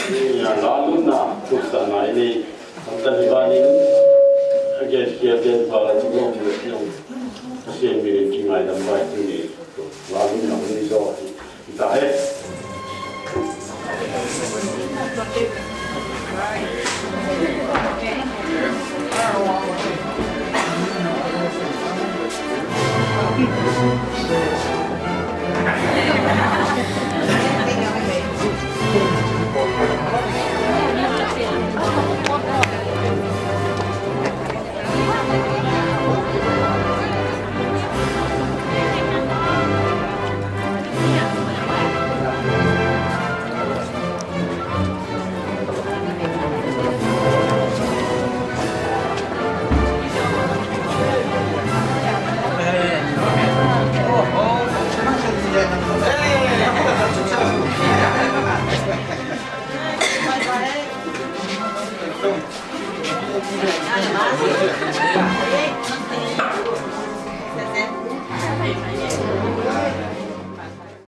Ni a la lutna, lutna na ini, ang tani ba ni, again, again, again, pa la, ni mo, ni mo, kasi ang minin kingai dam ba, ni, la lutna, ni so, kita, eh.